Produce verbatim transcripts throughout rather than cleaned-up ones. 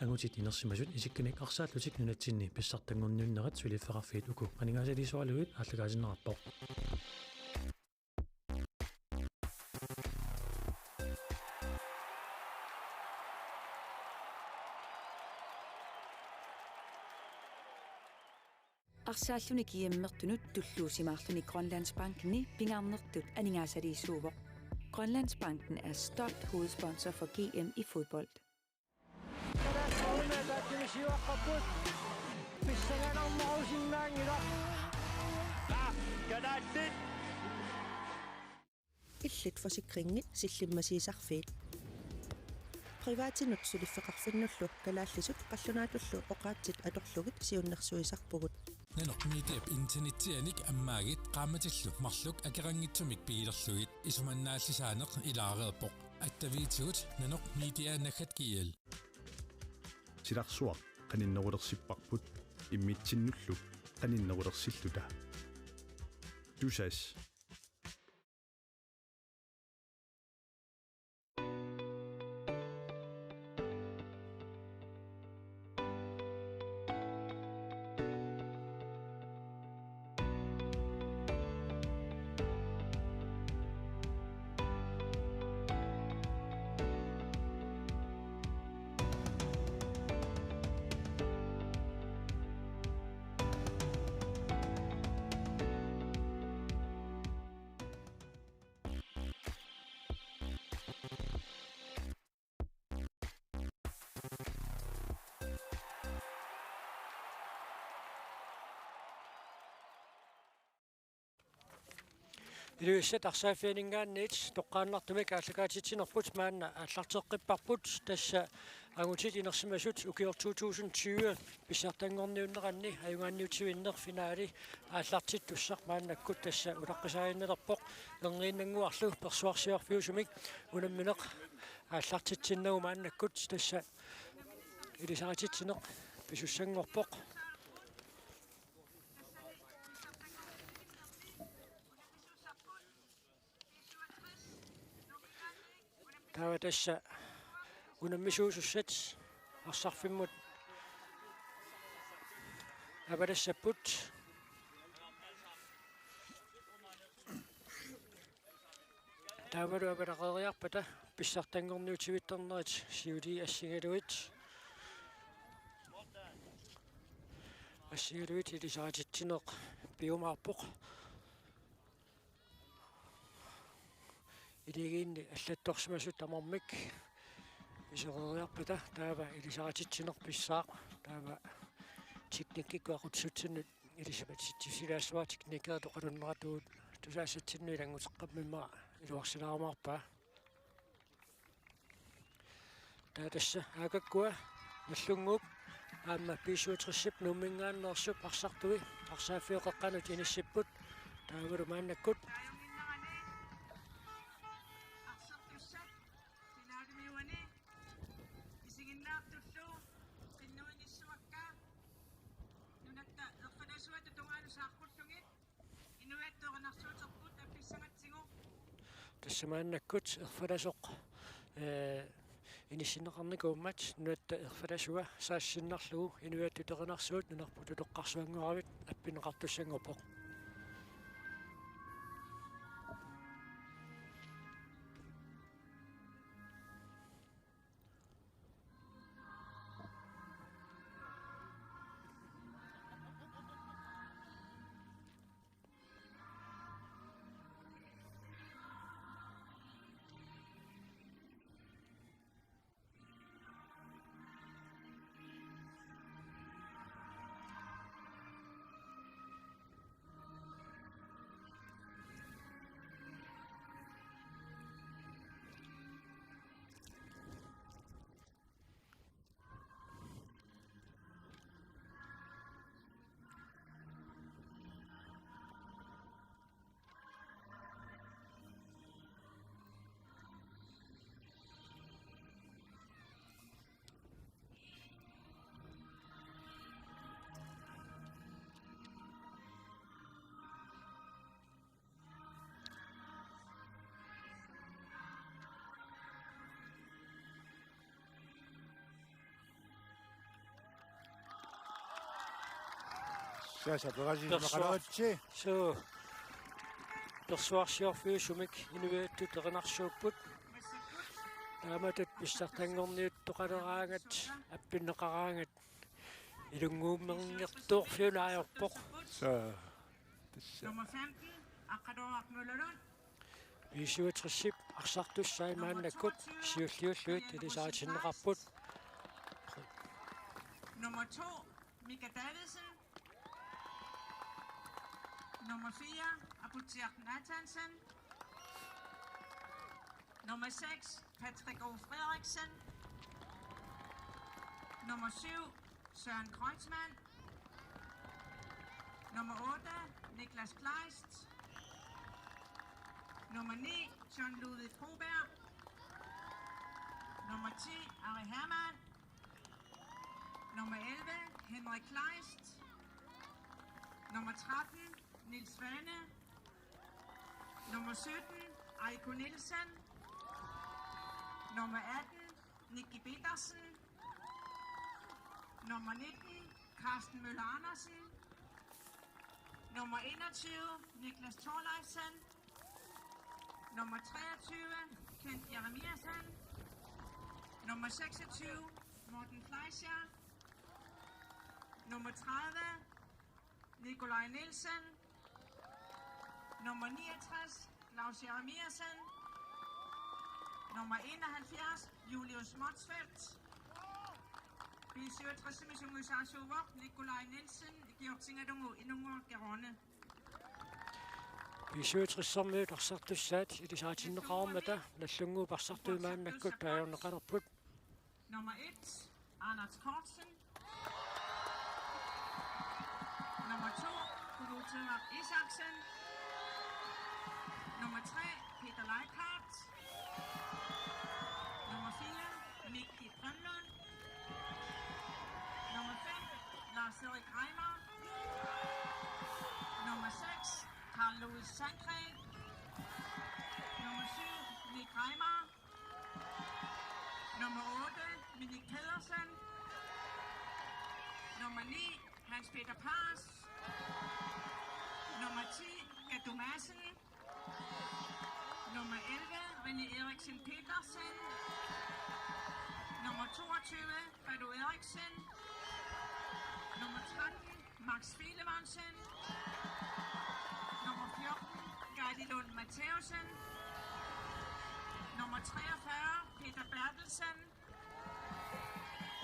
Angutit inersimasut isikkamik arsaallutik nunatsinni pissartanngorniunnerat suliffeqarfiit uku aningaasaliisoralugit aallakaatinneqarpoq. Arsaalluni G M-ertunut tulluusimaarluni Grønlandsbanken pingaarnertut aningaasaliisuuvoq. Grønlandsbanken er stolt hovedsponsor for G M i fodbold. Kalaallit! Illit forsikringit sillimmasiisarfiit. Privatinut suliffeqarfinnullu kalaallisut qallunaatullu oqaatsit atorlugit siunnersuisarpugut. Nanoq Mediap internetsianik ammaagit qaammatillu marluk akeqanngitsumik pigilerlugit. Isumannaallisaaneq ilaareerpoq. Attaviitigut nanoq media naggat G L. Silarsuaq qaninnerulersipparput immitsinnullu qaninnerulersilluta. Tusass. Ilulissat arsaaffianinngaanniit toqqaannartumik aallakaatitsinerput maanna aallarteqqipparput, tassa angutit inersimasut ukioq to tusind tyve pissartanngorniunneranni ajugaanniutivinneq finaali aallartittussaq maannakkut tassa ulaqqisaaginnalerpoq. Erniinnannguarlu persuarsiorfiusumik unammineq aallartitsinnagu maannakkut tassa ilisarititsineq pisussanngorpoq. Taava tassa unammisuusussat arsarfimmut avalassapput. Taavalu avalaqeriarpata pissartanngorniutivittarnerit siulii assigalugit. Assigalugit ilisarititsineq piumaarpoq. Iligiinni allattorsimasut tamarmik isereeriarpata taava ilisarititsineq pissaaq, taava teknikkikkut aqutsisutsinnut ilisimatitsissutigilaassuara, teknikerit oqalunneratuut tusaasatsinnut ilannguteqqammermik iluarsilaarumaarpaa. Taava tassa aakakkua Nagdlunguup aamma B syvogtresip Nuumminngaanneersup arsartui arsaaffiup qeqqanut inissipput. Taavalu maannakkut Nunatta erfalasuata tungaanut saaqqullugit inuiattut erinarsuuterput appissagatsigu. Tassa maannakkut erfalasoq, ee, inissinneqarnikuummat nunatta erfalasua saassussinnarlugu inuiattut erinarsuut nunarput utoqqarsuanngoravit appineqartussanngorpoq. Tassa persuar-, persuarsiorfiusumik inuiattut erinarsuupput. Taamatut pissartanngorniuttoqaleraangat, appinneqaraangat ilunnguummernertoorfiuna ajorpoq. Tassa. Nummer femten, Aqaluaq Møllerlund. B syvogtres-ip arsartussai maannakkut siulliullugit ilisaritinneqarput. Nummer to, Mika Davidsen. Nummer fire, Aputsiaq Nathansen. Nummer seks, Patrick O. Frederiksen. Nummer syv, Søren Kreutzmann. Nummer otte, Niklas Kleist. Nummer ni, John Ludvig Broberg. Nummer ti, Ari Hermann. Nummer elleve, Henrik Kleist. Nummer tretten, Niels Svane. Nummer sytten, Aiko Nielsen. Nummer atten, Nicky Petersen. Nummer nitten, Carsten Møller Andersen. Nummer enogtyve, Niklas Thorleifsen. Nummer treogtyve, Kent Jeremiassen. Nummer seksogtyve, Morten Fleischer. Nummer tredive, Nikolaj Nielsen. Nummer niogtres, Claus Jeremiassen. Nummer enoghalvfjerds, Julius Motzfeldt. B syvogtres-imi sungiusaasuuvoq Nikolaj Nielsen, ikiortigalugu Inunnguaq Kerone. B syvogtres-ermiut arsartussaat ilisaritinneqarmata Nagdlunguup arsartui maannakkut taagorneqalerput. Nummer et, Anders Kortsen. Nummer to, Knud Tønder Isaksen. Nummer tre, Peter Leikart. Nummer fire, Miki Grønlund. Nummer fem, Lars Erik Reimer. Nummer seks, Carl Louis Sandgren. Nummer syv, Nick Reimer. Nummer otte, Minik Pedersen. Nummer ni, Hans Peter Paas. Nummer ti, Gadu Madsen. Nummer elleve, René Eriksen Petersen. Nummer toogtyve, Gadu Eriksen. Nummer tretten, Max Filemannsen. Nummer fjorten, Gadi Lund Matthæussen. Nummer treogfyrre, Peter Berthelsen.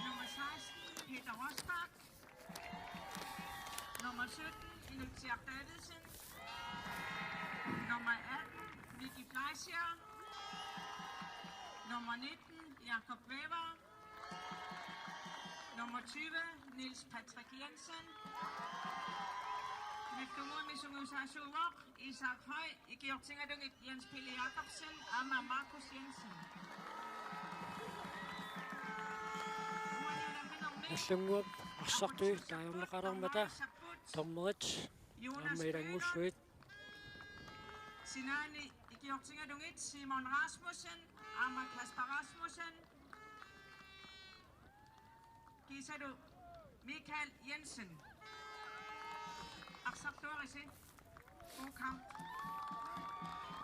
Nummer seksten, Peter Rosbach. Nummer sytten, Ilulisiaq Davidsen. Nummer atten, Vicky Fleischer. Nummer nitten, Jakob Weber. Nummer tyve, Niels Patrick Jensen. Nagdlunguup sungiusaasuuvoq Isak Høy, ikiortigalugit Jens Pelle Jakobsen aamma Markus Jensen. Nagdlunguup arsartui taagorneqalermata dommerit aamma ilanngullugit. Sinaani ikiortigalugit Simon Rasmussen aamma Kasper Rasmussen. Kiisalu Michael Jensen. Arsartuarisi. God kamp.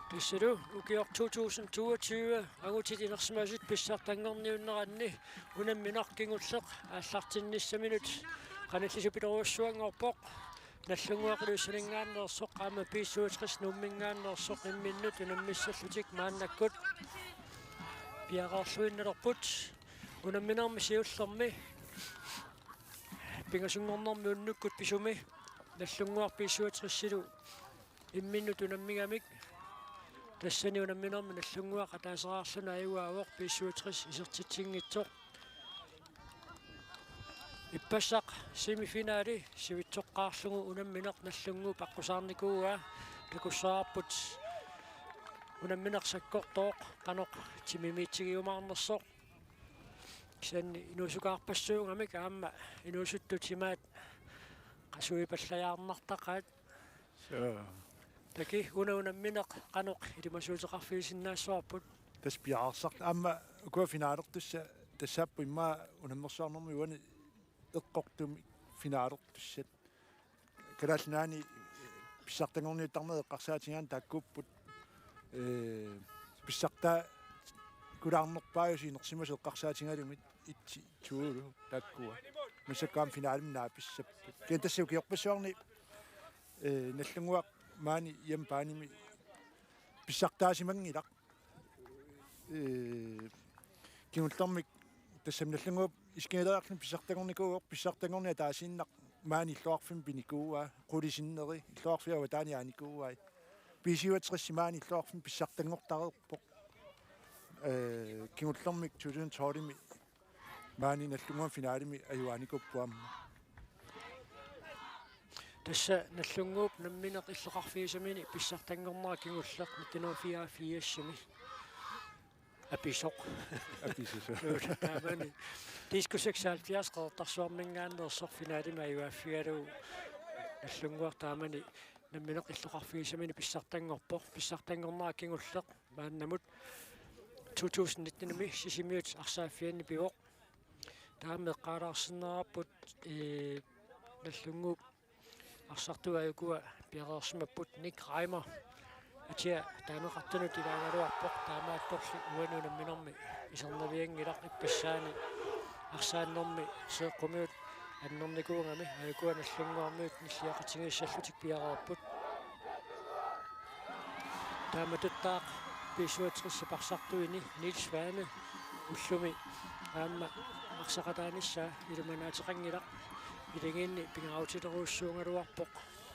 Tassalu ukioq to tusind toogtyve angutit inersimasut pissartanngorniunneranni unammineq kingulleq aallartinnissaminut qanillisupilorujussuanngorpoq. Nagdlunguaq Ilulissaninngaanneersoq aamma B syvogtres Nuumminngaanneersoq imminnut unammissallutik maannakkut piareerluinnalerput. Unamminermi siullermi pingasunngornermi unnukkut pisumi Nagdlunguaq B syvogtres-ilu imminnut unammigamik. Tassani unamminermi Nagdlunguaq ataaseraarluni ajugaavoq B syvogtres isertitsinngitsoq. Ippassaq semifinali sivitsoqqaarlugu unammineq Nagdlunguup aqqusaarnikuuaa, takussavarput unammineq sakkortooq qanoq timimiitsigiumaarnersoq. Kisianni inuusukaarpassuugamik aamma inuusuttut imaat qasuipallajaarnartaqaat. Suu. Taki una unammineq qanoq ilimasuuteqarfigisinnaassavarput? Tassa piareersartut aamma ukua finalertussat tassaapput immaqa unammersuarnermut uani eqqortumik finalertussat. Kalaallit Nunaanni pissartanngorniuttarneq eqqarsaatigaanni taakkuupput, ee, pissartaakulaarnerpaajusi inersimasut eqqarsaatigalugit et, to taakkua. Massakkut aamma finalemi naapissapput. Kisianni tassa ukiorpassuarni, ee, Nagdlunguaq maani hjemmebanemi pissartaasimanngilaq. Ee, kingullermik tassami Nagdlunguup iskialeriarluni pissartanngornikuuvoq, pissartanngorneq ataasiinnaq maani illoqarfimmi pinikuuaa, qulisinneri illoqarfiup avataani aanikuuai. B syvogtres maani illoqarfimmi pissartanngortareerpoq. Ee, kingullermik to tusind tolvimi maani Nagdlunguup finalemi ajugaanikuupput aamma. Tassa Nagdlunguup nammineq illoqarfiusamini pissartanngornera kingulleq nitten hundrede fireogfirsimi. Apisoq. Apisoq. Taamani. Diskus seksoghalvfjerds Qeqertarsuarminngaanneersoq finalemi ajugaaffigalugu Nagdlunguaq taamani nammineq illoqarfiusamini pissartanngorpoq. Pissartanngornera kingulleq maannamut to tusind nittenimi Sisimiut arsaaffianni pivoq. Taama eqqaalaarsinnaavarput, ee, Nagdlunguup arsartuaat ukua piareersimapput Nick Reimer. Atia taaneqartunut ilaagaluarpoq, taamaattorli uani unamminermi isernavianngilaq. Ippassaani arsaannermi seeqqumiut annernikuugami, aa ukua Nagdlunguarmiut nilliaqatigiissallutik piareerput. Taamatuttaaq B syvogtres arsartuini Niels Svane ullumi aamma arsaqataanissaa ilumanaateqanngilaq, ilagiinni pingaarutilerujussuugaluarpoq.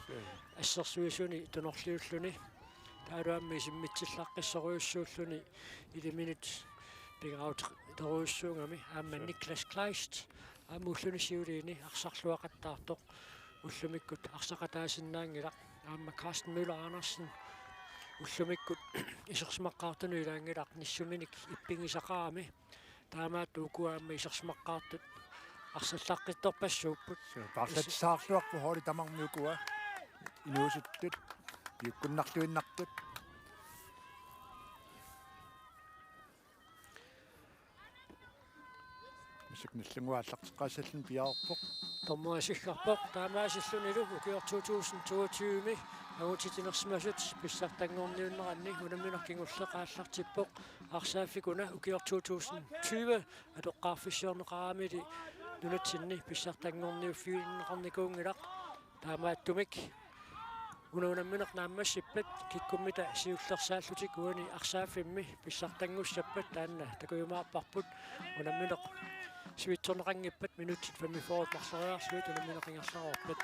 Mm. Assersuisuni tunorliulluni. Taavalu aamma isimmitsillaqqissorujussuulluni iliminut pingaarutilerujussuugami aamma. Mm. Niklas Kleist aamma ulluni siuliini arsarluaqattaartoq ullumikkut arsaqataasinnaanngilaq. Aamma Carsten Møller Andersen ullumikkut isersimaqqaartunut ilaanngilaq nissuminik ippigisaqarami. Taamaattoq ukua aamma isersimaqqaartut arsallaqqittorpassuupput. Suu, paarlatissaarluarput holdit tamarmik ukua. Inuusuttut, piukkunnarluinnartut. Massakkut Nagdlunguaq aallarteqqaassalluni piareerpoq. Dommeri siggarpoq taamaasillunilu ukioq to tusind toogtyve-mi angutitinersimasut pissartanngorniunneranni unammineq kingulleq aallartippoq. Arsaaffikkuna ukioq to tusind tyve atoqqaarfissiorneqaramili nunatsinni pissartanngorniuffigineqarnikuunngilaq. Taamaattumik una unammineq naammassippat kikkummita siullersaallutik uani arsaaffimmi pissartanngussappat taanna takujumaarparput. Unammineq sivitsorneqanngippat minutsit femogfyrre marloriarlugit unammineq ingerlareerpat.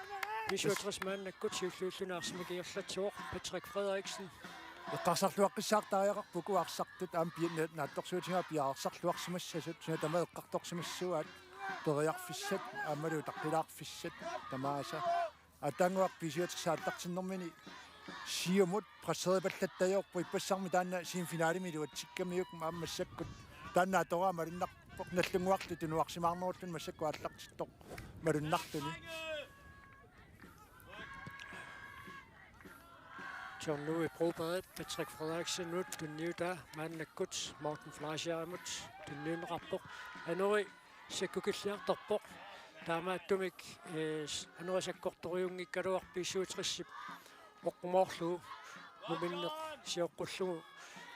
B syvogtres maannakkut siulliulluni arsamik ingerlatsivoq Patrick Frederiksen. Eqqarsarluaqqissaartariaqarpoq uku arsartut aamma pi-, na-, naatsorsuutigaat piareersarluarsimassasut, suna tamaat eqqartorsimassuaat, periarfissat aammalu utaqqilaarfissat tamaasa. Aatsaannguaq B syvogtres aallartinnermini siumut pressereepallattajoorpoq, ippassarmi taanna semifinalemi iluatsikkamiuk aamma massakkut. Taanna atoraa malunnarpoq, Nagdlunguarli tunuarsimaarnerulluni massakkut aallartittoq malunnarluni. John Louis Broberg, Patrick Frederiksenimut tunniutaa maannakkut Morten Fleischerimut tunniunneqarpoq. Anori sakkukilliartorpoq. Taamaattumik, eh, Anori sakkortoruunngikkaluarpoq B syvogtres-ip oqqumoorlugu muminneq sioqqullugu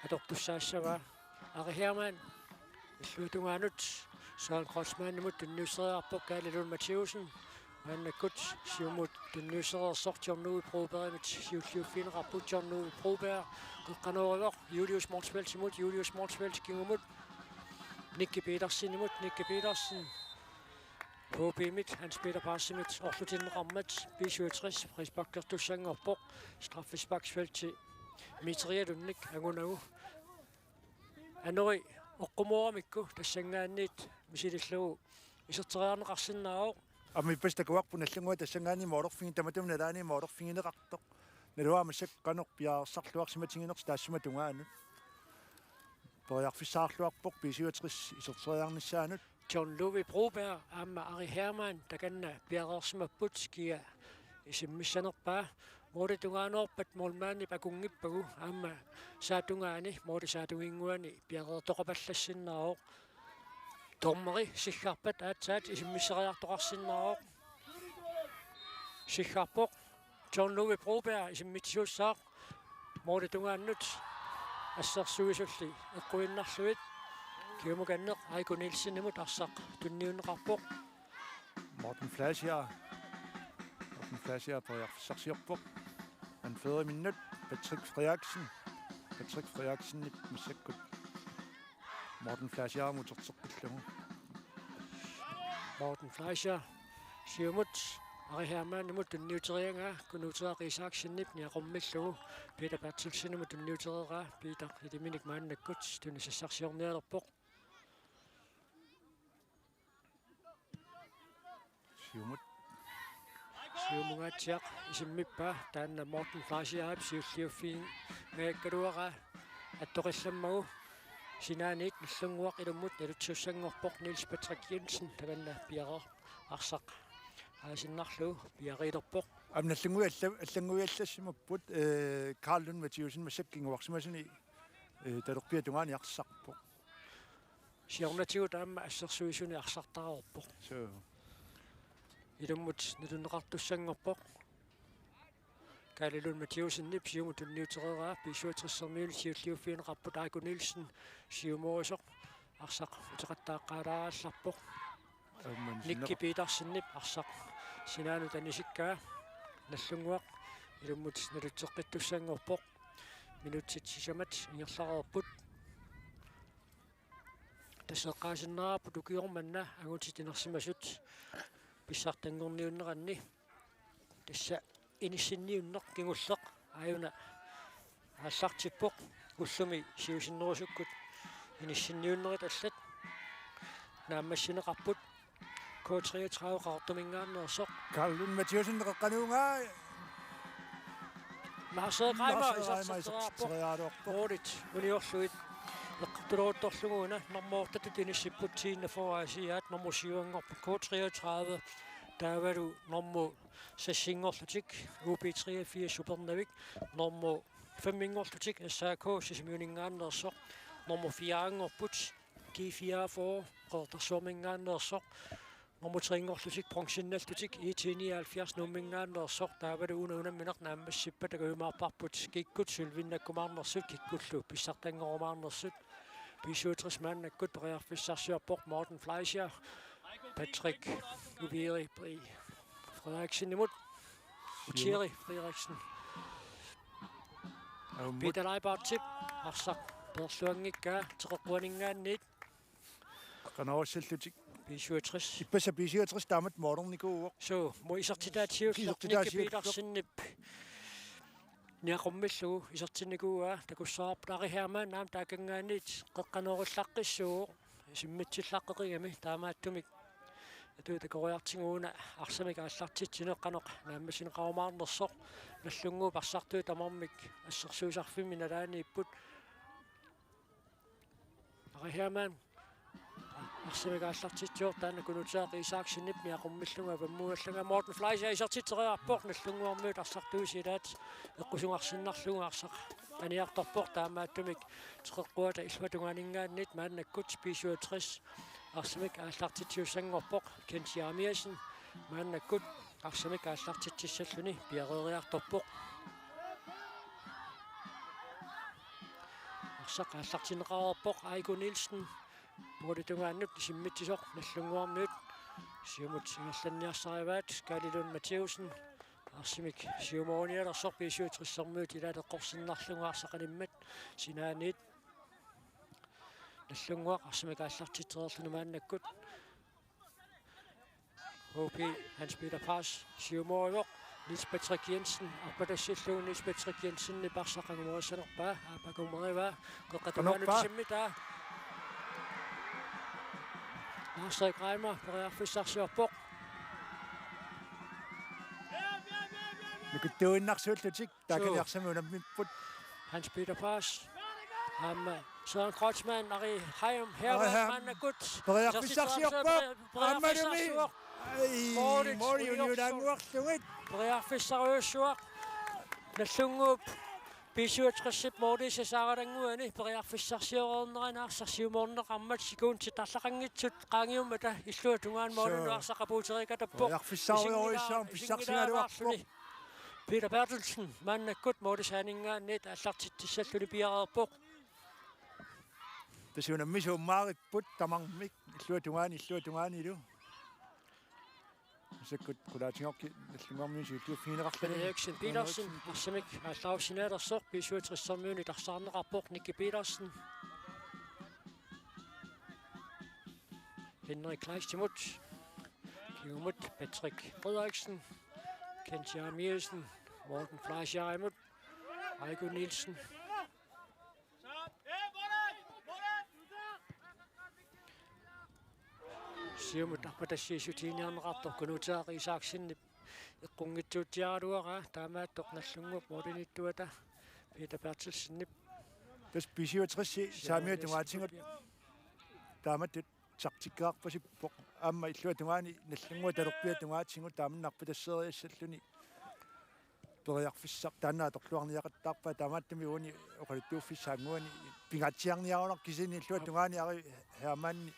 atortussaassavaa. Ari Hermann illuatungaanut Søren Kreutzmannimut tunniussereerpoq. Kaali Lund Mathæussen maannakkut siumut tunniussereersoq John Louis Brobergimit siulliuffigineqarpoq. John Louis Broberg qeqqanoorivoq Julius Motzfeldtimut, Julius Motzfeldt kingumut Nicky Petersenimut, Nicky Petersen H B-mit Hans Peter Parsimit orlutinneqarmat B syvogtres frisparkertussanngorpoq, straffesparksfelti meterialunnik angunagu. Anori oqqumooramikku tassanngaanniit misilillugu iserteriarneqarsinnaavoq. Aamma ippassaq takuarput Nagdlunguaq tassanngaanniit målerfigineq, tamatuma nalaani målerfigineqartoq. Naluara massakkut qanoq piareersarluarsimatiginersoq taassuma tungaanut. Periarfissaarluarpoq B syvogtres iserteriarnissaanut. John Louis Broberg aamma Ari Hermann takanna piareersimapput, kia isimmissanerpaa. Målip tungaanoorpat målmandip akunngippagu aamma saatungaani, målip saatunginnguani piareertoqapallassinnaavoq. Dommeri siggarpat aatsaat isimmisseriartoqarsinnaavoq. Siggarpoq. John Louis Broberg isimmitsisuussaaq. Målip tungaanut assersuisulli eqquinnarlugu. Kiumukanneq Aiko Nielsenimut arsaq tunniunneqarpoq. Morten Fleischer. Morten Fleischer periarfissarsiorpoq. Anføreriminnut Patrick Frederiksen. Patrick Frederiksenip massakkut Morten Fleischerimut uterteqqillugu. Morten Fleischer siumut Ari Hermannimut tunniuteriaraa, Knud Træk Isaksenip niaqormillugu Peter Berthelsenimut tunniutereeraa, Peter ilaminik maannakkut tunisassarsiornialerpoq. Siumut. Siumungaatsiaq isimmippaa, taanna Morten Fleischerip siulliuffigigaluaraa attoqqillammagu. Sinaaniit Nagdlunguaq ilummut naluttussanngorpoq, Niels Patrick Jensen takanna piareer arsaq aasiinnarlugu piareerpoq. Aamma Nagdlunguit alla-, Nagdlunguit allassimapput, eh, Karl Lund Mathæussen massakkut kinguarsimasuni, eh, talerpiata tungaani arsarpoq. Siornatigut aamma assersuisuni arsartareerpoq. Suu. Ilummut nalunneqartussanngorpoq. Karl Lund Mathæussenip siumut tunniutereeraa, B syvogtres-ermiunit siulliuffigineqarput, Aiko Nielsen siumoorisoq arsaq uteqattaaqqaalaarallarpoq. Aamma Nicky sinneq- Petersenip arsaq sinaanut anisikkaa. Nagdlunguaq ilummut nalutseqqittussanngorpoq. Minutsit sisamat ingerlareerput. Tassa eqqaasinnaavarput ukioq manna angutit inersimasut pissartanngorniunneranni. Tassa inissinniunneq kingulleq aajuna aallartippoq, ullumi siusinnerusukkut inissinniunnerit allat naammassineqarput. K treogtredive Qaqortuminngaanneersoq. Karl Lund Mathæussen qeqqanut ungaa. Lars Erik Reimer. Lars Erik Reimer isertitseriaraluarpoq. Målit uniorlugit eqqartuleruttorlugu una nummer ottetut inissipput, tiende for Aasiaat nummer syv-anngorpoq K treogtredive. Taavalu nummer seks-inngorlutik U B treogfirs Upernavik, nummer fem-inngorlutik S A K Sisimiuninngaanneersoq, nummer fire-anngorput G fireogfyrre Qeqertarsuarminngaanneersoq, nummer tre-nngorlutik bronzeinnarlutik I T nioghalvfjerds Nuumminngaanneersoq, taavalu una unammineq naammassippata takujumaarparput kikkut sølvinnakkumaarnersut, kikkullu pissartanngorumaarnersut. B syvogtres maannakkut periarfissarsiorpoq, Morten Fleischer, Patrick Ubieri Bri Frederiksenimut, Uchieri Frederiksen. Aamma Peter Leibartip arsaq peerluanngikkaa teqeqquaninngaanniit. Qanoq issallutik. B syvogtres. Ippassaq B syvogtres taamatut målernikuuvoq. Suu, mo isertitaat siulleq. Isertitaat Nicky siulleq. Petersenip niaqormillugu isertinnikuuaa, takussavarput Ari Hermann aamma taakanngaanniit qeqqanoorullaqqissuuvoq isimmitsillaqqeqigami, taamaattumik atuut takoriartigu una arsamik aallartitsineq qanoq naammassineqarumaarnersoq. Nagdlunguup arsartui tamarmik assersuisarfimmi nalaaniipput. Ari Hermann arsamik aallartitsivoq, taanna Knud Træk Isaksenip niaqormillugu avammut allagaat. Morten Fleischer isertitseriarpoq, Nagdlunguarmiut arsartuisa ilaat eqqusugarsinnarlugu arsaq aniartorpoq, taamaattumik teqeqquata illuatungaaninngaanniit maannakkut B syvogtres arsamik aallartitsissanngorpoq, Kent Jeremiassen maannakkut arsamik aallartitsissalluni piareeriartorpoq. Arsaq aallartinneqareerpoq, Aiko Nielsen målip tungaanut isimmitsisoq Nagdlunguarmiut siumut ingerlanniarsarivaat. Kaali Lund Mathæussen arsamik siumoornialersoq B syvogtres-ermiut ilaat eqqorsinnarlugu arsaq animmat sinaaniit. Nagdlunguaq arsamik aallartitsereerluni maannakkut. H P Hans Peter Paas siumoorivoq, Niels Patrick Jensen arpatassillugu, Niels Patrick Jensenip arsaq angumerisanerpaa, aap, angumerivaa, qeqqata tungaanut isimmitaa. Lars Erik Reimer periarfissarsiorpoq. Nukittuinnarsuullutik. Taakani arsamik unammipput. Hans Peter Paas. Aamma Søren Kreutzmann, Ari Heim, Hermann, Ari Heim. Maannakkut. Periarfissarsiorpoq. Periarfissarsiorpoq. Aammalumi. Ai, måli uniulaannguarlugit. Periarfissarujussuaq. Nagdlunguup B syvogtres-ip målii sasaaralannguani periarfissarsioreernerani arsaq siumoorneqarmat sekundit arlaqanngitsut qaangiummata illuatungaani målinut arsaq apuuteriikatappoq. Periarfissarujussuaq, isinngilaa-, pissarsigaluarpoq. Isinngilaaruarluni. Peter Berthelsen maannakkut målip saaninngaanniit aallartitsissalluni piareerpoq. Tassa unammisut ummaaripput tamarmik illuatungaani illuatungaanilu. Massakkut qulaatigooq Nagdlunguarmiut siulliuffigineqarluni. Eriksen Petersen arsamik aallarussinaalersoq B syvogtressermiunit arsaarneqarpoq Nicky Petersen. Henrik Kleistimut. Kingumut Patrick Frederiksen. Kent Jeremiassen. Morten Fleischerimut. Aiko Nielsen. Siumut arpatassiissutiinniarneqartoq Kunuutaaq Isaksenip eqqunngitsuutsiaraluaraa, taamaattoq Nagdlunguup målimiittuata Peter Berthelsenip. Tassa B syvogtres saamiata tungaatigut taamatut taktikkeqarpasippoq. Aamma illuatungaani Nagdlunguup talerpiata tungaatigut taamannarpa tasseeriassalluni periarfissaq taanna atorluarniaqattaarpaa, taamaattumik uani oqaluttuuffissaannguani pingaatsiarniarunarpoq, kisianni illuatungaani Ari Hermanni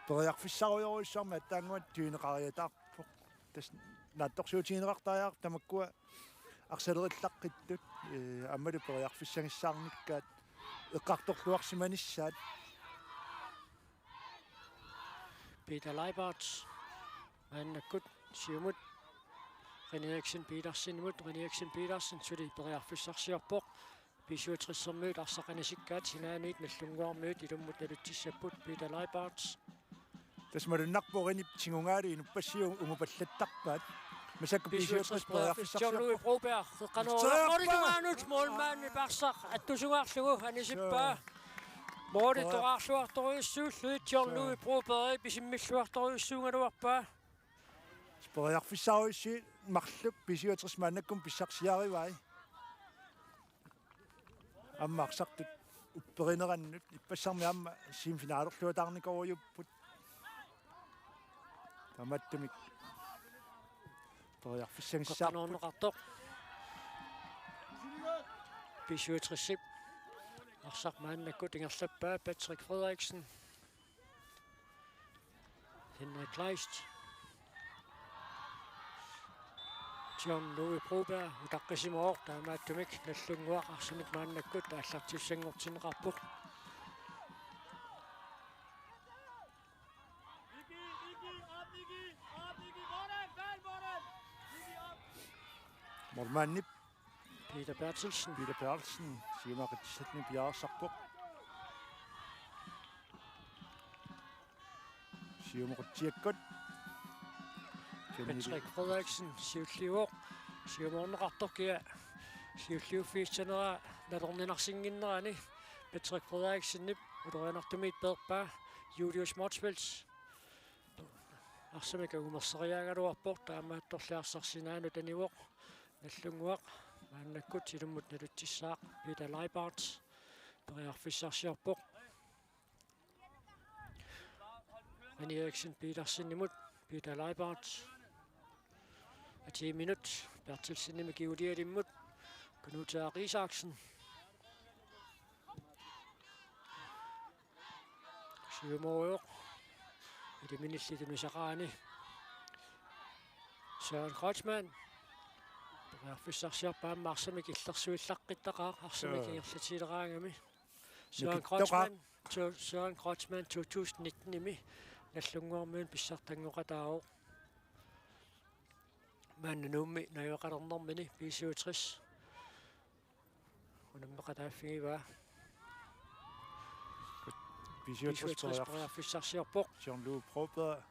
periarfissarujorujussuarmik aatsaannguaq tunineqariataarpoq. Tassa naatsorsuutigineqartariaqarpoq tamakkua arsalerillaqqittoq, ee, aammalu periarfissagissaarnikkaat eqqartorluarsimanissaat. Peter Leibert maannakkut siumut René Eriksen Petersenimut, René Eriksen Petersen suli periarfissarsiorpoq. B syvogtressermiut arsaq anisikkaat sinaaniit Nagdlunguarmiut ilummut nalutsissapput. Peter Leibert. Tassa malunnarpoq Renep tigungaalu inuppassuit ungupallattarpaat. Massakkut B syvogtres B syvogtres periarfissarsiorpoq. John Louis Broberg, qeqqanoorujoq. Periarfissarsiorpoq. Målmandip arsaq attusungaarlugu anisippaa. Suu. Målit toqqaarluartorujussuullutik John Louis Broberg pisimmilluartorujussuugaluarpaa. Periarfissarujussuit marluk B syvogtres maannakkut pissarsiarivai. Aamma arsartut upperinerannut ippassarmi aamma semifinalerluataarnikorujuupput. Taamaattumik periarfissagissaarput. Qeqqanoorneqartoq. B syvogtresip arsaq maannakkut ingerlappaa Patrick Frederiksen. Henrik Kleist. John Louis Broberg utaqqisimavoq, taamaattumik Nagdlunguaq arsamik maannakkut aallartissanngortinneqarpoq. Målmandip Peter Berthelsen. Peter Berthelsen, siumut aqitsissallugu piareersarpoq. Siumut qutsiakkut. Patrick Frederiksen siulliuvoq. Siumoorneqartoq kia siulliuffigissaneraa nalorninarsinnginnerani. Patrick Frederiksenip ulorianartumiit peerpaa Julius Motzfeldt. Arsamik angumerseriaagaluarpoq, taamaattorli arsaq sinaanut anivoq. Nagdlunguaq maannakkut ilummut nalutsissaaq. Peter Leibert periarfissarsiorpoq. René Eriksen Petersenimut, Peter Leibert. Ati minut Berthelsenimit Kiulialimmut. Kunuutaaq Isaksen. Siumoorujoq. Iliminilli tunisaqarani. Søren Kreutzmann. Periarfissarsiorpaa, aamma arsamik illersuillaqqittaqaaq, arsamik Joo. Ingerlatileraangami. Søren Nukittoqaaq. Kreutzmann, Sø-, Søren Kreutzmann to tusind nitten-imi Nagdlunguarmiunut pissartanngoqataavoq. Maanna Nuummi najugaqalernermini B syvogtres unammeqataaffigivaa. B syvogtres B syvogtres periarf-, periarfissarsiorpoq. John Lou Broberg.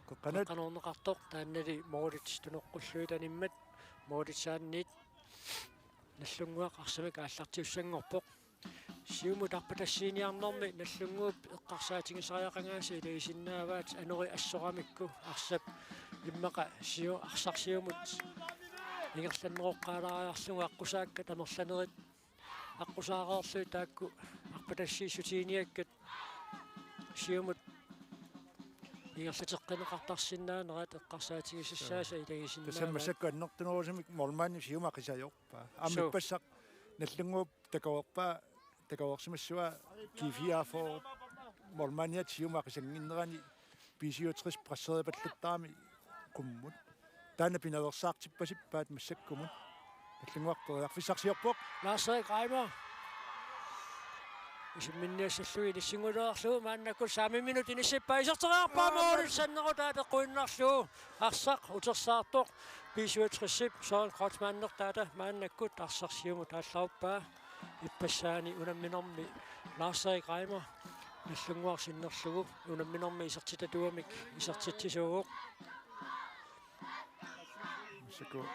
Qeqqanut. Qeqqanoorneqartoq, taannali målit tunoqqulluit animmat, målit saanniit Nagdlunguaq arsamik aallartiussanngorpoq. Siumut arpatassiiniarnermi Nagdlunguup eqqarsaatigisariaqangaasa ilagisinnaavaat, anori assoramikku arsap immaqa siu-, arsaq siumut ingerlanneroqqaalaariarlugu aqqusaakkat amerlanerit aqqusaareerlugit taakku arpatassiissutiiniakkat siumut ingerlateqqineqartarsinnaanerat eqqarsaatigisassaasa ilagisinnaavaat. Tassa massakkut annertunerusumik målmandip siumut aqisajoorpaa. Aamma Suu. Ippassaq Nagdlunguup takoreerpaa, takoreersimassavaa G fireogfyrre målmandiata siumut aqisannginnerani B syvogtres presseripallattarami qummut. Taanna pinaveersaartippasippaat massakkumut. Nallunnguaq periarfissarsiorpoq. Lars-Erik Reimer. Isimminniassallugit inissinngulaarlugu maannakkut saamiminut inissippaa iserteriarpaa. Aa, målip sannerutaa peqquinnarlugu. Arsaq utersaartoq B syvogtresip Søren Kreutzmannertaata maannakkut arsaq siumut aallarpaa. Ippassaani unamminermi Lars-Erik Reimer Nallunnguaq sinnerlugu unamminermi isertitatuamik isertitsisuuvoq. Massakkut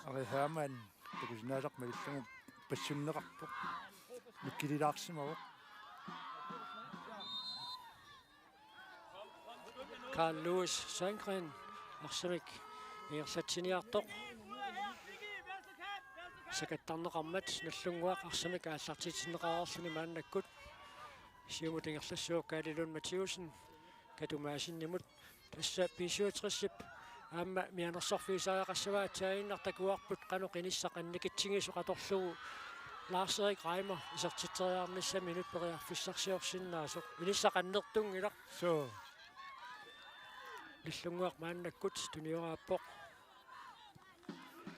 Ari Hermann takusinnaasaq malillugu passunneqarpoq. Mikkililaarsimavoq. Carl Louis Sandgren arsamik ingerlatsiniartoq. Sakattarneqarmat Nallunnguaq arsamik aallartitsineqareerluni maannakkut. Siumut ingerlassuoq Kaali Lund Mathiussen Katu Madsenimut. Tassa B syvogtresip aamma mianersorfigisariaqassavaa atsaaginnaq takuarput qanoq inissaq annikitsigisoq atorlugu Lars-Erik Reimer isertitseriarnissaminut periarfissarsiorsinnaasoq. Inissaq annertunngilaq. Suu. Nallunnguaq maannakkut tunioraapput.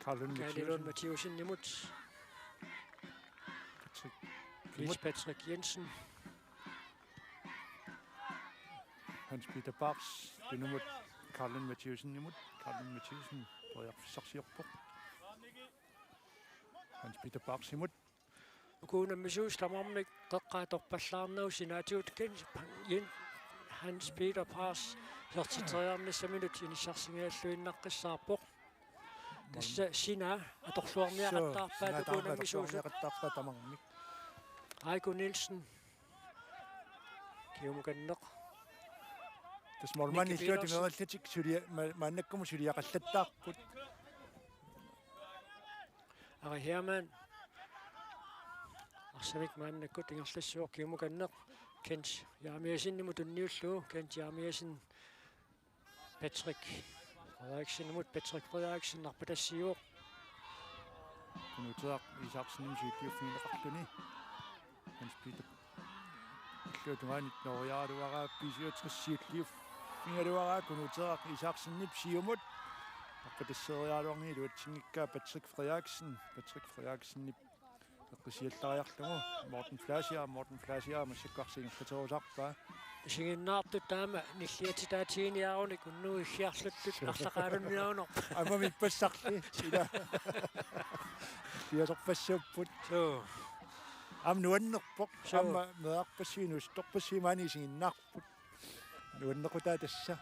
Kaali Lund Mathiussen. Mathiussenimut. Patrick. Niels Patrick Jensen. Hans Peter Bachs, tunumut Kaali Lund Mathiussenimut. Kaali Lund Mathiussen periarfissarsiorpoq. Hans Peter Bachsimut. Uku unammisuusut tamarmik qeqqata atorpallaarnagu sinaatigut Kent Jen-, Hans Peter Bachs isertitseriarnissaminut inissarsigalluinnaqqissaarpoq. Tassa sinaa atorluarniaqattaarpaat. Suu, sinaa uku tamarmik unammisuusut. Atorluarniaqattaarpaat tamarmik. Aiko Nielsen. Kiumukanneq. Tassa målmandi Mikki Petersen. Illuatungeriillatik sulia-, ma-, maannakkumut suliaqallattaarput. Ari Hermann. Arsamik maannakkut ingerlassuoq kiumukanneq. Kent Jeremiassenimut tunniullugu. Kent Jeremiassen Patrick Frederiksenimut. Patrick Frederiksen arpatassiivoq. Knud Tørak Isaksenimut siulliuffigineqarluni. Hans Peter. Illuatungaani nooriaraluaraa B syvogtres siulliuffigaluaraa Knud Tørak Isaksenip siumut. Arpatasseeriaraluarnani iluatsinngikkaa Patrick Frederiksen. Patrick Frederiksenip eqqissillariarlugu Morten Fleischer, Morten Fleischer massakkut arsaq ingerlaterusarpaa. Isiginnaartut taama nilliatitaatiginiarunik unnugu iggiarluttut arlaqarunniarunerput. Aamma ippassarli ila. Nilliasorpassuupput. Suu. Aamma nuannerpoq. Suu. Aamma meerarpassuit inuusuttorpassuit maani isiginnaarput. Nuannequtaa tassa.